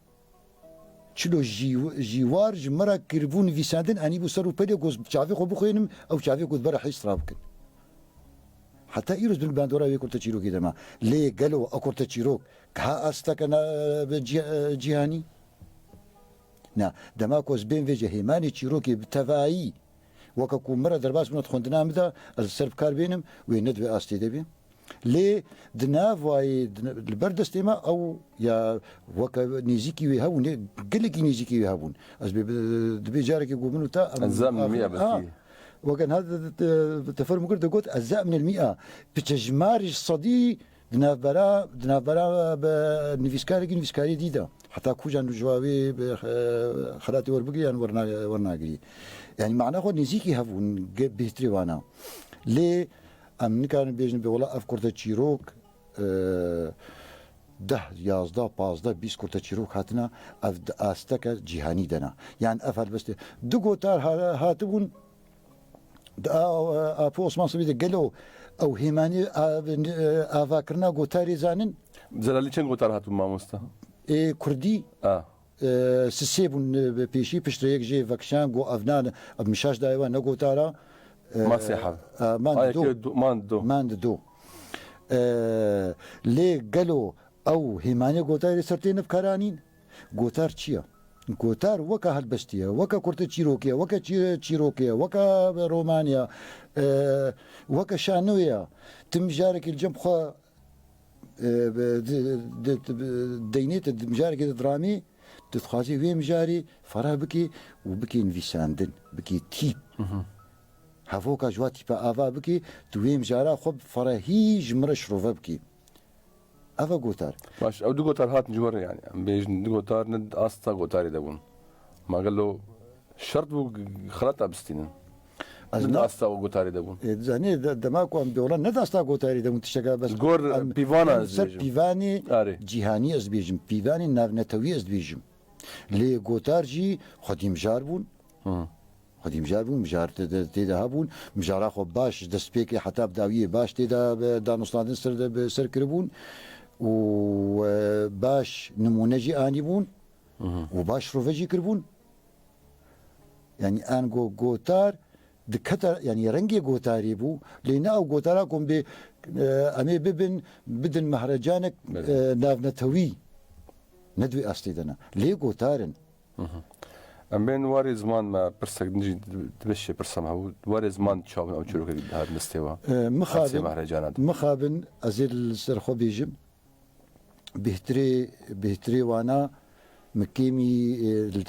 Çilo jî-, jîwar ji min re kiribû nivîsandin, enîbû ser û pelê, got çavê xwe bixwînim, ew çavê got bere hêst rabikin. Heta îro ez bin bandora wê kurteçîrokê de me. Lê gelo ew kurteçîrok ka asteke na, bi cî-, cîhanî? Na, dema ku ez bên vêce hêmanê çîrokê bi tevayî, weke ku min re derbas bûne di xwendina min de, ez li ser bi kar bênim, wê ne di vê astê de bê. Lê di nav wayê, di ne-, li ber destê me ew ya weke nêzîkî wê hebûn, nê-, gelekî nêzîkî wê hebûn. Ez bê, bi-, dibê carekê ku min û te, em, Ez zem axir-, mîya ha, besî. Weke niha te, te, te fermû kir, te got, ez zem nil mîa. Piçe ji mar ji sedî Di navbera, di navbera bi nivîskarekî, nivîskarê dî de. Heta kûjan ji wê bi, e, xelatê werbigirî yan werna-, wernagirî. Yanî mana xwe nêzîkî hebûn, ge-, bêhtirê wana. Lê em nikarin bêjin bê wela ev kurteçîrok, e, deh, yazdeh, pazdeh, bîst kurteçîrok hatine, ev di asteke cîhanî de ne. Yan ev helbestê. Du gotar ha-, hatibûn, Di a, a, Apo Osman Sibî de gelo ew hêmanî a, e, avakirina gotarê zanin? Zelalî çend gotar hatibû mamosta? Ê kurdî, A. e, sisê bûn, e, bi pêşî, piştre yek jê vekişan, got ev nan, ev min şaş dayê we ne gotara. E, Masê heb. e, man Ay, do. ke do, man do. Man do. E, lê gelo ew hêmanê gotarê ser tê nivkaranîn? Gotar çi ye? Gotar weke helbestî ye, weke kurteçîrokê ye, weke çî-, çîrokê ye, weke romanê ye, e, weke şanoyê ye. Tu mijarekî li cem xwe, e, di, di, di, deynê te di mijarekê de diramî, tu dixwazî wê mijarê fereh bikî û bikî nivîsandin, bikî tîp. Hevoka ji wa tîpa ava bikî, tu wê mijara xwe bi ferehî ji min re şirove bikî. Ev e gotar. Baş, ew du gotar hatin ji we re, yanî. Em bêjin du gotar ne di asta gotarê de bûn. Ma gelo şert bû g-, g-, xelata bistînin? Ez Ne di na- asta gotarê de bûn. E, zanî de-, dema ku em bê wela ne di asta gotarê de bûn tişteka bes. Gor Em pîvana em ez ser dibêjim. Pîvanê Arê. Cîhanî ez dibêjim. Pîvanê navnetewî ez dibêjim. Lê gotar jî xwedî mijar bûn. Hı. Xwedî mijar bûn, mijar tê de, tê de hebûn. Mijara xwe baş, ji destpêkê heta bi dawiyê baş tê de, e, danûstandin ser de, bi ser kiribûn. Û, e, baş nimûne jî anîbûn. Hı hı. Û baş şirove jî kiribûn. Yanî an go-, gotar dikete, yanî rengê gotarê bû. Lê ne ew gotara ku em bê, e, em ê bibin, bidin mehrecanek, Belê. e, navnetewî. Ne di wê astê de ne. Lê gotar in. Hı hı. Em bên warê ziman me pirsek din jî dibe şê pirsa me hebû. Warê ziman çawa bin ew çîrokê dihatin destê we? E, mixabin, Ev sê mehrecana de. Mixabin ez ê li ser xwe bêjim. Bêhtirê, bêhtirê wana mi kêmî, e, li,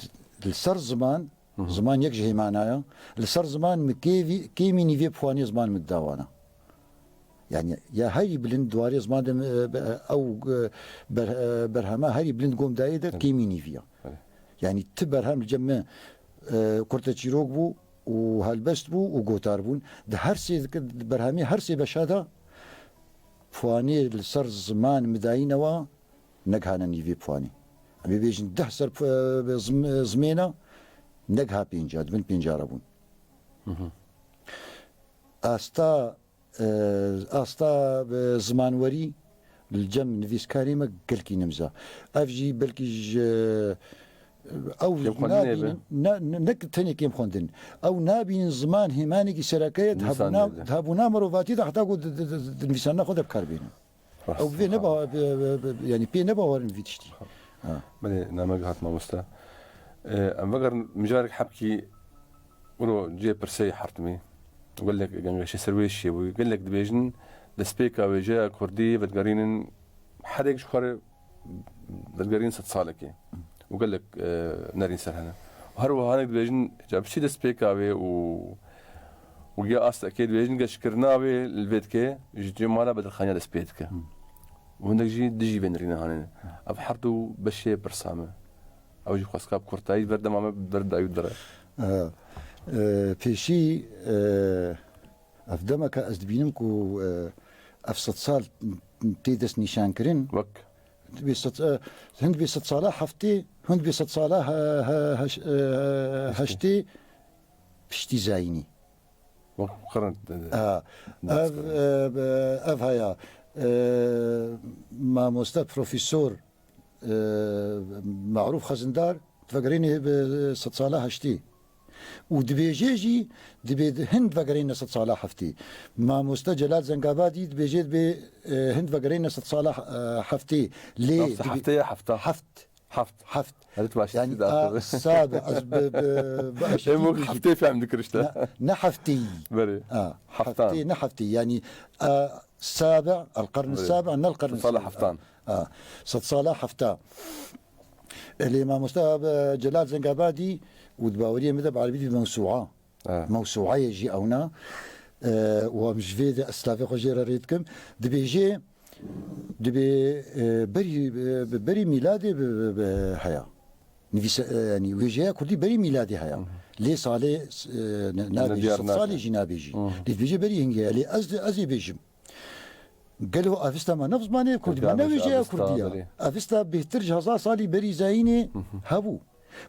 li ser ziman, Hı hı. ziman yek ji hêmana ye. Li ser ziman mi kêvî-, kêmî nîvê puanê ziman mi dida wana. Yani ya herî bilind di warê ziman de, e, be-, ew, e, ber-, e, berhema herî bilind gom dayê de Evet. kêmî nîvî ya. Evet. Yani ti berhem li cem me, e, kurteçîrok bû û helbest bû û gotar bûn. Di her sê, di berhemê her sê beşa de puanê li ser ziman midayîne wa negihane nîvê puanê. Em ê bêjin deh ser pu-, e, zim-, zimêna negiha pênca, di bin pênca re bûn. Hı hı. Asta e, asta, e, zimanwerî li cem nivîskarê me gelkî nimza. Ev jî belkî ji, Ew nabînin, ne, ne, ne tenê kêm xwendin. Ew nabînin ziman hêmanekî sereke ye, di hebûna mirovatî de heta ku di, di, di, di nivîsandina xwe de bi kar bênin. Ew vê ne ba-, be-, be-, be-, yanî pê ne bawer in vî tiştî. Ha. Belê, name gihat mamoste. Em vegerin mijarek hebkî wilo cihê pirsê hertimî. Gelek gengeşê ser wê şiyê bû. Gelek dibêjin destpêka wêjeya kurdî vedigerînin herek ji xwe re vedigerîn sed salekê. Û gelek, e, nerîn ser hene. Û her wiha hinek dibêjin, ca bi çi destpêka wê û, û ya astekê dibêjin, geşkirina wê li vê dike, ji cemala bedirxaniya dest pê dike. Û hinek jî dijî vê nerîna hanê. Ev her du beşê pirsa me. Ew jî xwestka bi kurtayî ber dema me ber dayî dire. E, e, pêşî, e, ev demeke ez dibînim ku, e, ev sed sal tê dest nîşan kirin. Wek? Bê sed, e, hin bê sed sala heftê, hin bê sed sala he-, he-, heş-, e, heştê piştî zayînî. Wek qirn, e, e, ev, e, ev haya, e, mamoste profesor, e, Marûf Xezindar, vegerînê bi sed sala heştê. Û dibêje jî, dibê di-, hin vegerîne sed sala heftê. Mamoste Celal Zengabadî dibêje dibê, e, hin vegerîne sed sala, e, heftê. Lê Navse dibê heftê ya hefta. Heft. Heft. Heft. Her tu baştî. Yani, a, sabe, ez bi, bi, bi, Em wek heftê fehm dikir işte. Ne, ne heftê. Berê. A, heftan. Heftê, ne heftê. Yani, a, sabe, el qarn sabe, ne el qarn sabe. Sala heftan. A, sed sala hefta. Lê mamoste, e, Celal Zengabadî û di baweriyê min de bi erebî dibê mewsûa. E. Mewsûayê jî ewna. E, û em ji vê de ez slavê xwe jê re rê dikim. Dibêje, dibê, e, berî, e, berî mîladê bi, bi, bi heya. Nivîse, e, yanî wêjeya kurdî berî mîladê heya. Hı hı. Lê salê, e, ne, ne nabêjî, diyar sed salê nake. Jî nabêjî. Hı hı. Lê dibêje berî hingê ye. Lê ez, ez ê bêjim. Gelo avista me ne bi zimanê kurdî, me ne wêjeya kurdî ya. Avista bêhtir ji hezar salî berî zayînê hebû.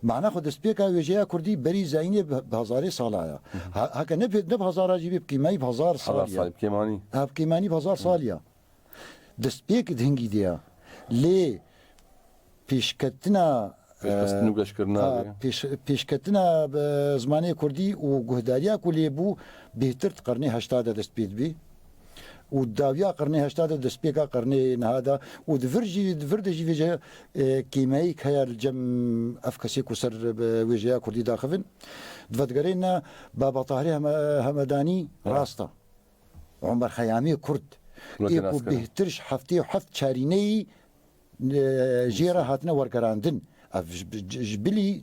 Mana xwe destpêka wêjeya kurdî berî zayînê bi, bi hezarê sala ya. Ha, heke ne bi, ne bi hezara jî bê bi kêmayî bi hezar salî ya. Hezar salî bi kêmanî. Ha, bi kêmanî bi hezar salî ya. Destpêk di hingî de ya. Lê pêşketina, pêşxistin û e, geşkirina ha, vê. Pêş-, pêşketina, e, zimanê kurdî û guhdariya ku lê bû bêhtir di qernê heşta de dest pê dibî. Û dawiya qernê heşta de destpêka qernê niha de û di vir jî, di vir de jî vêje, e, kêmeyîk heye li cem ev kesê ku ser, e, wêjeya kurdî daxivin. Di vedigerê ne Baba Tahirê Heme-, Hemedanî rast e. Omer Xeyamê Kurd, ê ku bêhtir ji heftê û heft çarîneyî, e, jê re hatine wergerandin. Ev ji, ji, ji bilî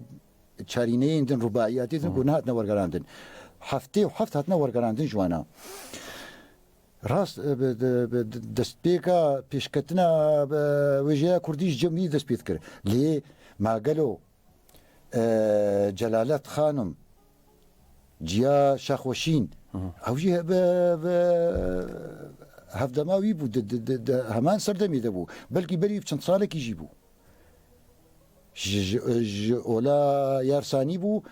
çarîneyên din, rubaiyatê din ku nehatine wergerandin. Heftê û heft hatine wergerandin ji wana. Rast, e, bi, bi, bi, destpêka pêşketina, e, wêjeya kurdî ji cem wî dest pê dikir. Lê ma gelo e, Celalet Xanim, Ciya Şaxweşîn, ew jî he-, be-, be-, hevdema wî bû, di, di, di, di heman serdemê de bû. Belkî berî çend salekî jî bû. Ji, ji, ji Ola Yarsanî bû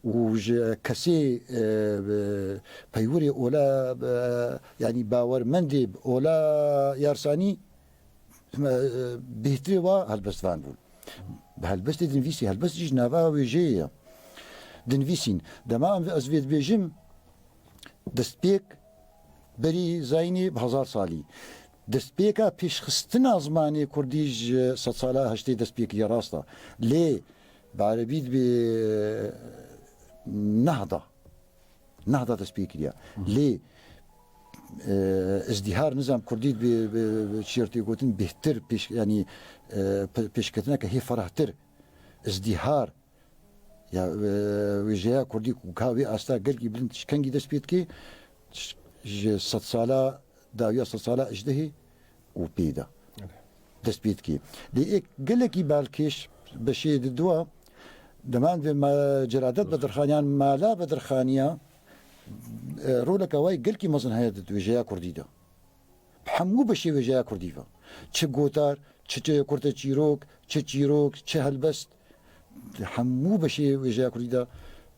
û ji kesê, e, be-, peywirê Ola, be-, yanî bawermendê bi Ola Yarsanî, e, bêhtirê wa helbestvan bûn. Bi helbestê dinivîsî, helbest jî ji nava wêjeyê ye. Dinivîsîn. Dema em, ez vê dibêjim, destpêk berî zayînê bi hezar salî. Destpêka pêşxistina zimanê kurdî ji sedsala heştê dest pê kiriye, rast e. Lê bi erebî dibê nehda. Nehda dest pê kiriye. Lê, e, izdîhar, nizam kurdî bi, bi, bi çi tê gotin bêhtir pêş, yanî, e, pe-, pêşketineke hê ferahtir. Izdîhar ya, e, wêjeya kurdî ku ka wê asta gelkî bilind ji kengî dest pê dike, ji, ji sedsala dawiya sedsala hejdehê û pê de dest pê dike. Lê êk gelekî balkêş beşê di dua, deman vê ma-, Celadet Bedirxaniyan, Mala Bedirxaniya, e, roleke wayî gelkî mezin heye di wêjeya kurdî de. Bi hemû beşê wêjeya kurdî ve. Çi gotar, çi, çi kurte çîrok, çi çîrok, çi helbest, hemû beşê wêjeya kurdî de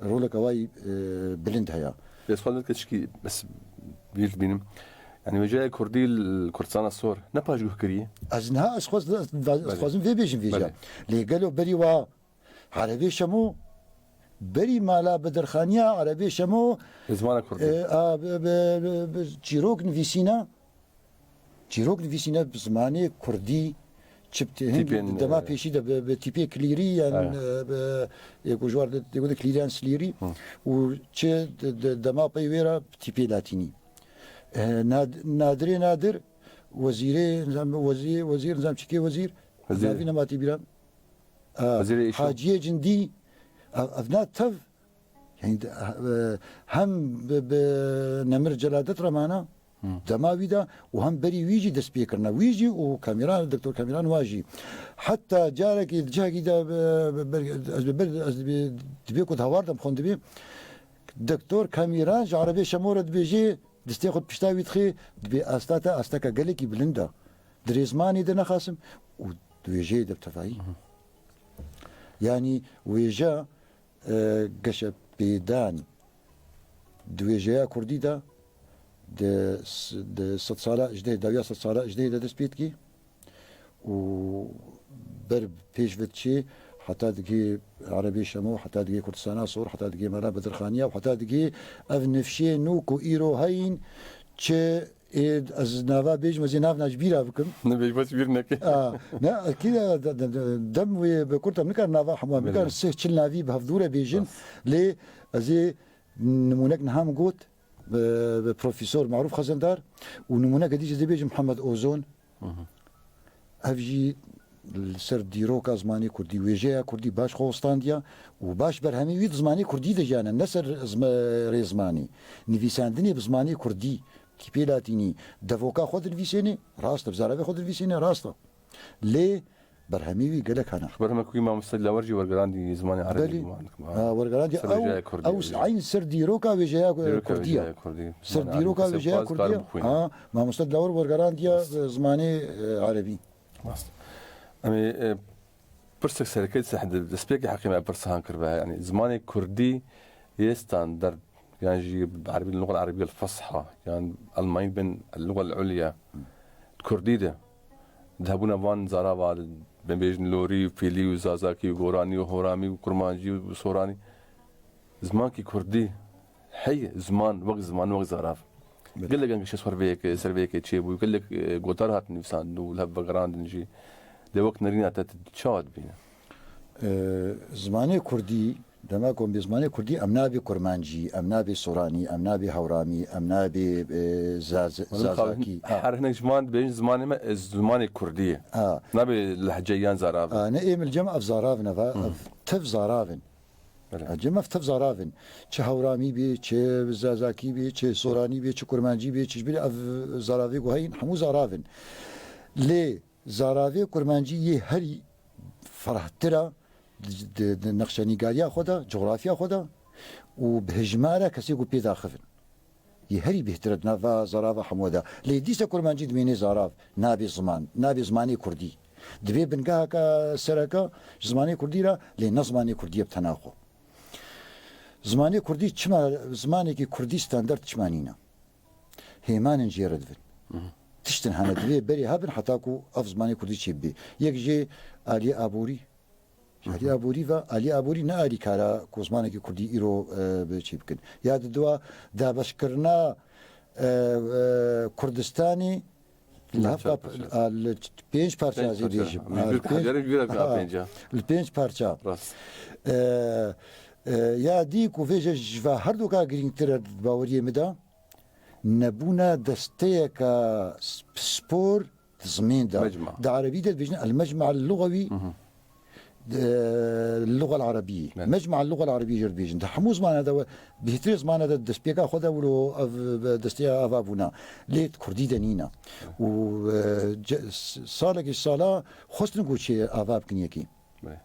roleke wayî, e, bilind heye. Ez xwazim kişkî bes bîr dibînim. Yani wêjeya kurdî li Kurdistana Sor ne paşguh kiriye? Ez niha ez xwaz-, ez, ez Belê. Xwazim vê bêjim vêjeya. Belê. Lê gelo berî wa Erebê Şemo, berî mala Bedirxaniya Erebê Şemo, Zimana Kurdî. E, a, bi, bi, bi, bi çîrok nivîsîne, çîrok nivîsîne bi zimanê Kurdî, çi bi te-, hin Tîpên, dema e, pêşî de bi, bi tîpê klîrî yan, Evet. e, bi, yê ku ji war de, de, de klîrî yan slîrî Hı. û çi de, de, dema pey wê re tîpê latînî. E, Nad-, Nadirê Nadir, wezîrê, nizam, wezî-, wezîr, nizam çikê wezîr, Wezîrê. navî nematî bîran. E, Wezîrê Îşo. Haciyê Cindî, ev, ev na tev, yani, e, hem bi, bi Nemir Celadet re mana, Hı. dema wî de û hem berî wî jî dest pê kirine. Wî jî û Kamîran, Doktor Kamîran wa jî. Heta carekî di cihekî de, bi, bi, bi, ez bi, bi, ez bi, dibê ku di hawar de xwendibê, Doktor Kamîran ji Erebê Şemo re dibêjê, destê xwe di pişta wî dixê, dibê asta te asteke gelekî bilind e. Di rêzmanê de nexasim û di wêjeyê de bi tevayî. Hı hı. Yanî wêje, e, geşepêdan di wêjeya kurdî de di s-, di sedsala ijdehê, dawiya sedsala ijdehê de dest pê dikê û ber pêş ve diçê heta digê Erebê Şemo, heta digê Kurdistana Sor, heta digê Mela Bedirxaniya û heta digê ev nifşê nû ku îro heyîn, çi ê ez nava bêjim, ez ê nav na ji bîra bikim. Nebêj, bes bîr neke. A, ne, ekî de, de, de, de, dem wê bi kurt em nikar nava hemû, em nikar Belê. sih çil navî bi hevdû re bêjin. Bas. Lê ez ê nimûnek niha min got, bi, bi Profesor Marûf Xezendar û nimûneke dî jî dê bêjim Mihemed Ozon. Hı hı. Ev jî li ser dîroka zimanê kurdî, wêjeya kurdî baş xwe westandiya û baş berhemê wî di zimanê kurdî de jiyane, ne ser zime-, rêzmanî. Nivîsandinê bi zimanê kurdî, tîpê latînî, devoka xwe dinivîsênê, rast e, bi zaravê xwe dinivîsênê, rast e. Lê berhemê wî gelek hene. Berhemeke wî mamoste Dilawer jî wergerandî zimanê erebî Belê. ziman. Ha, wergerandî Ser ew, wêjeya kurdî, ew wêjeya. eyn ser dîroka wêjeya, e, Dîroka kurdiya. wêjeya kurdî. Ser Zimanê dîroka erebî wêjeya kez kurdiya. karim xwîne. Ha, mamoste Dilawer wergerandiya, Rast. e, zimanê, e, erebî. Rast. Em ê, e, pirsek sereke sehde, destpêkê heqê me pirsa han kiribe. Yani zimanê kurdî yê standard, yan jî bi erebî, اللغة العربية الفصحى, yan Almanyî bên اللغة العليا. Kurdî de, di hebûna van zarava, bên bêjin lorî û fîlî û zazakî û goranî û horamî û kurmancî û soranî. Zimankî kurdî heye, ziman, wek ziman, wek zarav. Belê. Gelek angeşe ser vê yekê, ser vê yekê çêbû, gelek, e, gotar hat nivîsandin û li hev vegerandin jî. Lê wek nerîna te, tu çawa dibîne? E, zimanê kurdî, dema ku em bê zimanê kurdî, em nabê kurmancî, em nabê soranî, em nabê hewramî, em nabê, e, zaz-, Mexlûq abi, zazakî. Ha. her hinek ji wan dibêjin zimanê me, e, zimanê kurdî ye. Ha. Nabê lehçe yan zarav. Ha, ne ê min cem ev zarav neva, Hı. ev tev zarav in. Belê. Ha, cem ev tev zarav in. Çi hewramî bê, çi zazakî bê, çi soranî bê, çi kurmancî bê, çi ji bîr ev zaravê ku heyîn, hemû zarav in. Lê zaravê kurmancî yê herî ferahtir a di, di, di nexşenîgariya xwe de, cografya xwe de û bi hejmara kesê ku pê daxivin. Yê herî bêhtir e di nava zarava hemû de. Lê dîsa kurmancî dimêne zarav, nabê ziman, nabê zimanê kurdî. Divê bingeheke sereke ji zimanê kurdî re, lê ne zimanê kurdî ye bi tena xwe. Zimanê kurdî çima, zimanekî kurdî standard çima nîne? Hêman in jê re divin. Hı hı. Tiştin hene divê berê hebin heta ku ev zimanê kurdî çêbibê. Yek jê aliyê aborî. Hı hı. Aliyê aborî ve, aliyê aborî ne alîkara ku zimanekî kurdî îro, e, bi çê bikin. Ya di dua dabeşkirina, e, e, Kurdistanê li Pênc hevka parça. a, li pênc parça Pênc ez ê parça. bêjim. Bi A, bir pênc, kaderê bir ha, pênca. li pênc parça. Rast. E, e, ya dî ku vêje ji va herdoka girîngtir e di baweriyê min de, nebûna desteyeka sp-, spor di zimên de. Mecma. Di erebî de dibêjin el-mecma el-lugewî, Hı hı. di, luga el-erebî. Evet. Mecma el-luga el-erebî jê dibêjin. Di hemû zimana de we, bêhtirê zimana de destpêka xwe de wilo ev, desteya ava bûna. Lê di kurdî de nîne. Û, e, ce-, s-, salekî sala xwestin ku çê ava bikin yekî. Belê.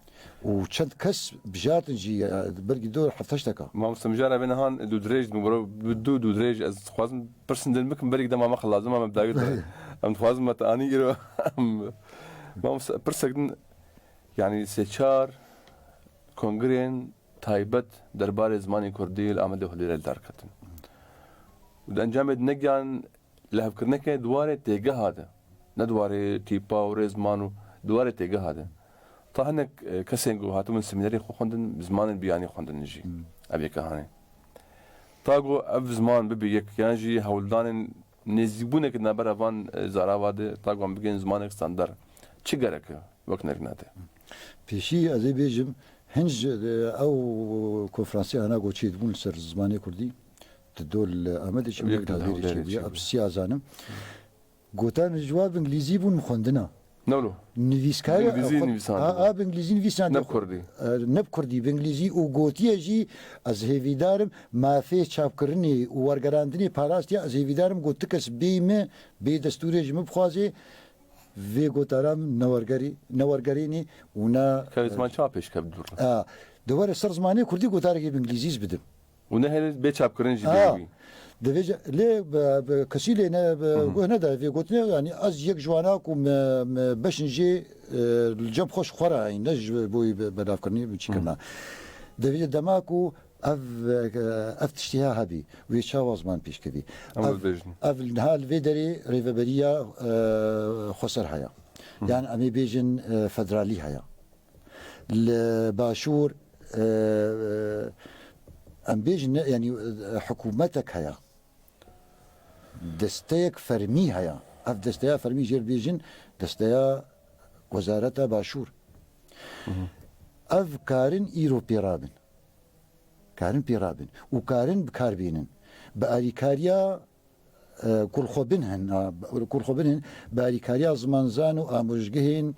Û çend kes bijartin jî, e, belkî dor heft heşt deka. Mamoste, mijara vê nihan dûdirêj dibû, bro, bi dû dûdirêj ez dixwazim pirsin din bikim, belkî dema me xwe lazim e, me bi dawî de. Belê. Em dixwazim me te anî îro. Mamoste, pirsek din, yanî sê çar kongrên taybet derbarê zimanê kurdî li Amedê Holêrê li dar ketin. Û di encamê de negihan lihevkirineke di warê têgeha de, ne di warê tîpa û rêzman û di warê têgeha de. Ta hinek, e, kesên ku hatibûn semînerê xwe xwendin, bi zimanên biyanî xwendin jî. Hmm. Ev yeke hanê. Ta ku ev ziman bibe yek, yan jî hewldanên nêzîkbûneke di navbera van, e, zarava de, ta ku em bigihên zimanek standard. Çi gerek e wek nerîna te? Pêşî ez ê bêjim, hin ji, e, ew konferansê hena ku çêdibûn li ser zimanê kurdî, di dol li Amedê çêbû, Yek li dagêrê Hewlêrê çêbûye, çêbûye. Ev siya zanim. Gotan ji wa bi îngilîzî bûn, min xwendina. Ne wilo? Nivîskar Bi îngilîzî xwe-, nivîsandibû. A, a, bi îngilîzî nivîsandibû. Ne bi kurdî. E, ne bi kurdî, bi îngilîzî û gotiye jî, ez hêvîdarim, mafê çapkirinê û wergerandinê parastiye, ez hêvîdarim, got, ti kes bêyî min, bê destûrê ji min bixwaze, vê gotara min ne wergerî-, ne wergerînê û ne, Ka ziman çawa pêşkev dûr? A, di were ser zimanê kurdî gotarekê bi îngilîzî bidim. Û ne hene bê çapkirin jî Ha. bê wî. Divê ji-, lê bi, bi kesî lê ne, bi Hı hı. guh neda vê gotinê, yanî ez yek ji wana ku me, me beşin jê, e, li cem xwe ji xwe re, ne ji bo wî be-, belavkirinê, çîkirina. Hı. Divê dema ku ev, e, ev tiştê ha hebî, wê çawa ziman pêşkevî? Em Ev, bibêjin. Ev niha li vê derê rêveberiya, e, xweser heye. Hı. Yan em ê bêjin, e, federalî heye. Li Başûr, e, e, em bêjin ne, yanî, e, hikûmetek heye. Desteyek fermî heye. Ev desteya fermî jê re bêjin desteya Wezareta Başûr. Hı hı. Ev karin îro pê rabin. Karin pê rabin. Û karin bi kar bînin. Bi alîkariya e, kulxwebin hin, a, kulxwebin hin, bi alîkariya zimanzan û amojgehên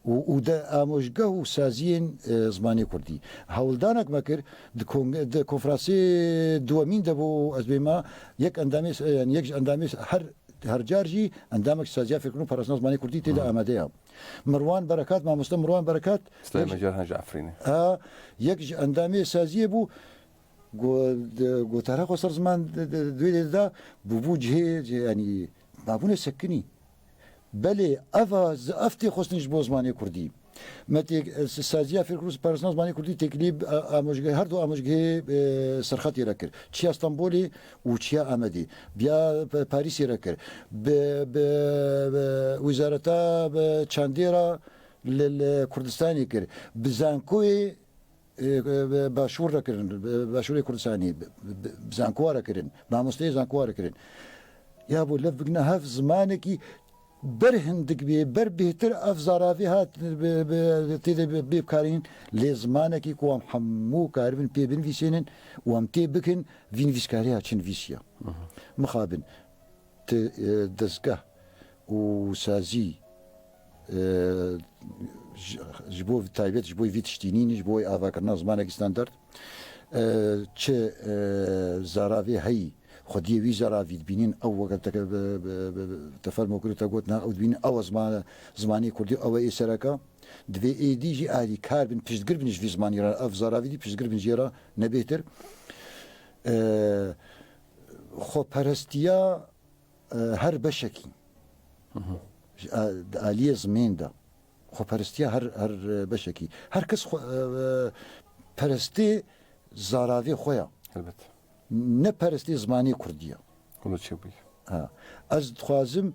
û, û de amojgeh û saziyên, e, zimanê kurdî. Hewldanek me kir, di kong-, di konferansê duwemîn de bû, ez bêma, yek endamê, e, yanî yek ji endamê her, her car jî endamek saziya fêrkirin û parastina zimanê kurdî tê de Hı. amade ya. Mirwan Berekat, mamoste Mirwan Berekat, Slayê yek ji Mecar hene ji Efrînê. Ha, yek ji endamê saziyê bû, Go-, de-, gotara xwe ser ziman de, de, de, de, de, bûbû cihê, cihê, yanî, mabûne sekinî. Belê, eva, z-, ev tê xwestin ji bo zimanê kurdî. Me tê, e, s-, saziya fêrkirû parastina zimanê kurdî têkilî, e, amojge-, her du amojgehê, e, serxetê re kir. Çiya Stenbolê û çiya Amedê. Biya P-, Parîsê re kir. Bi, bi, bi wezareta, bi çandê re li, li Kurdistanê kir. Bi zankoyê e, e, Başûr re kirin, e, Başûrê Kurdistanê, bi, bi, bi zankowa re kirin, mamosteyê zankowa re kirin. Ya bo lev bigina hev zimanekî ber hindik bê, ber bêhtir ev zaravê hat, bi, bi, tê de bê, bê bikarîn, lê zimanekî ku em hemû karibin pê binivîsênin û em tê bikin, vî nivîskariya çi nivîsiya. Aha. Mixabin. Ti, e, dezgeh û sazî, e, ji, ji bo taybet, ji bo vî tiştî nîn, ji bo avakirina zimanekî standard, e, çi, e, zaravê heyî, xwediyê wî zaravî dibînin, ew weke teke bi, bi, bi, bi, te fermo kir û te got, na, ew dibînin, ew e ziman-, zimanê kurdî, ew e ê sereka. Divê êdî jî alîkar bin, piştgir bin ji vî zimanî re, ev zaravî dî piştgir bin jê re, ne bêhtir. E, xweperestiya e, her beşekî. Hı hı. Ji, e, di aliyê zimên de. Xweperestiya her, her, e, beşekî. Her kes xwe, e, e, perestê zaravê xwe ya. Elbet. Ne perestê zimanê kurdî ya. Hûn çêbûyî. Ha. Ez dixwazim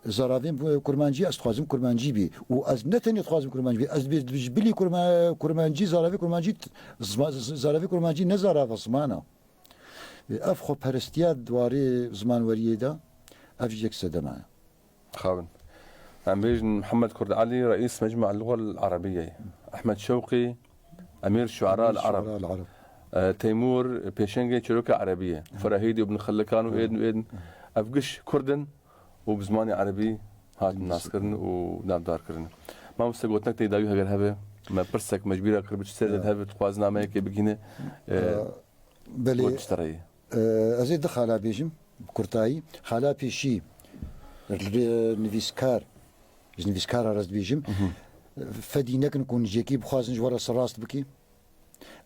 zaravên bu-, kurmancî, ez dixwazim kurmancî bî. Û ez ne tenê dixwazim kurmancî bî. Ez dibê ji bilî kurma-, kurmancî, zaravê kurmancî, zima-, z-, zaravê kurmancî ne zarava zimana. Ev xweperestiya di warê zimanweriyê de, ev jî yek sedema ye. Xabin. Em bêjin Mihemed Kurd Elî, reîs Mecmu'a Lugal Erebiyê. Ehmed Şewqî, Emîr Şuara Emîr el Ereb. Şuara el Ereb. E, Teymûr, pêşengê çîroka Erebiyê. Hı. Ferahîdî û Ibn Xellekan û Hı. êdin û êdin. Hı. Ev giş Kurd in û bi zimanê Erebî hatin naskirin û navdarkirin. Mamoste, gotinek tê dawî heger hebe, me pirsek mecbûra kir, bi çi ser Hı. hebe, dixwazin nameyekê bigihîne. E, E, Belê, Got ji te re ye. E, ez ê du xala bêjim, bi kurtayî. Xala pêşî, li nivîskar, ji nivîskara re ez dibêjim, Mhm. fedî nekin ku hûn ji yekî bixwazin ji we re serrast bikî.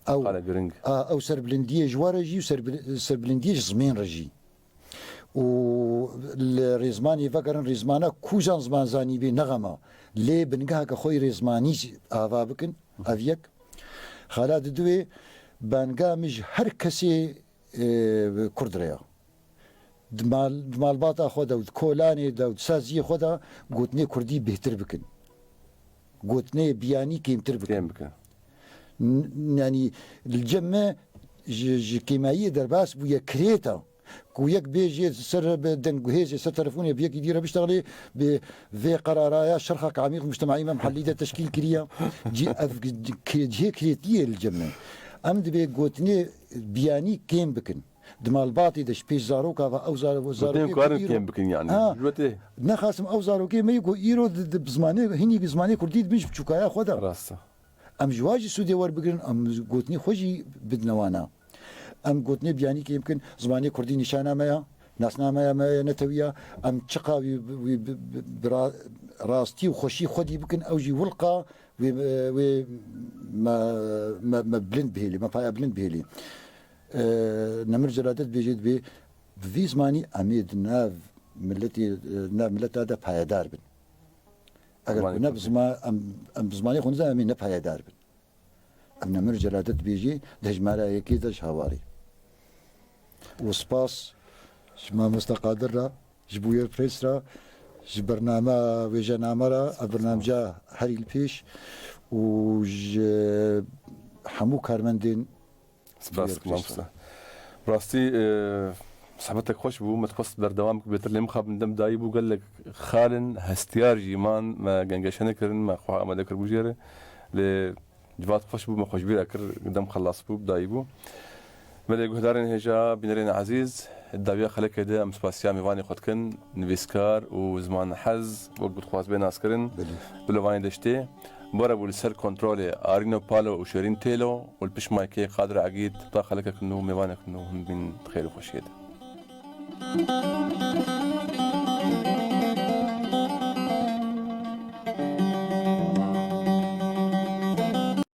Ew, Xala giring. A, ew serbilindiyê ji we re jî û serbil-, serbilindiyê ji zimên re jî. Û li rêzmanê vegerin, rêzmana ku zan ziman zanîbê ne xem e. Lê bingeheke xwe yê rêzmanî ava bikin, ev yek. Xala diduê, banga min ji her kesê, e, Kurd re ya. Di mal-, di malbata xwe de û di kolanê de û di saziyê xwe de gotinê Kurdî bêhtir bikin. Gotinê biyanî kêmtir bikin. Kêm bikin. N-, yanî li cem me ji, ji kêmayiyê derbas bûye kirêta. Ku yek bêjê ser bi dengguhêzê, ser telefonê bi yekî dî re biştexilê, bi vê qerara ya şerxek amîq mujtemaî me mihellî de teşkîl kiriye. Cî ev ki-, cihê kirêtiyê li cem me. Em dibê gotinê biyanî kêm bikin. Di malbatê de ji pêş zaroka ve ew zaro-, Gotinê zarokê karin ku îro kêm bikin yani. Ha. Ji wetê. Nexasim ew zarokê me yê ku îro di, di bi zimanê, hinî bi zimanê kurdî dibin ji biçûkaya xwe de. Rast e. Em ji wa jî sûdê werbigirin, em gotinê xwe jî bidine wana. Em gotinê biyanî kêm bikin, zimanê kurdî nîşana me ya, nasnameya me ya netewî ya, em çiqa wî, wî bi, bi, bi ra-, rastî û xweşî xwedî bikin, ew jî wilqa wê, wê me, me, me bilind bihêlî, me paya bilind bihêlî. E, Nemir Celadet dibêje dibê, bi vî zimanî em ê di nav miletê, e, nav mileta de payedar bin. Eger Zimanê ku ne bi kurdî. zima-, em, em bi zimanê xwe nizan, em ê ne payedar bin. Em Nemir Celadet dibêjî, di hejmara yekê de ji hawarê. Û spas ji mamosta Qadir re, ji Bûyer Press re, ji bername wêjename re, ev bernamca herî li pêş û ji hemû karmendên Spas Buyur, mamoste. Bi rastî, e, sohbetek xweş bû. Me dixwest berdewam ku bêtir lê mixabin dem dayî bû. Gelek xal in, hestiyar jî man, me gengeşe nekirin, me xwe amade kir bû jê re. Lê civat xweş bû, me xweşbîra kir, dem xelas bû, dayî bû. Belê guhdarên hêja, bînerên ezîz, di dawiya xelekê de em spasiya mêvanê xwe dikin, nivîskar û zimanhez, wek ku dixwaz bê naskirin, Belê. Bilovanê deştê. Bore bû li ser kontrolê Arîno Palo û Şêrîn Têlo û li pişt maykê Qadir Egîd ta xelekek nû, mêvanek nû hûn bîn di xêr û xweşiyê de.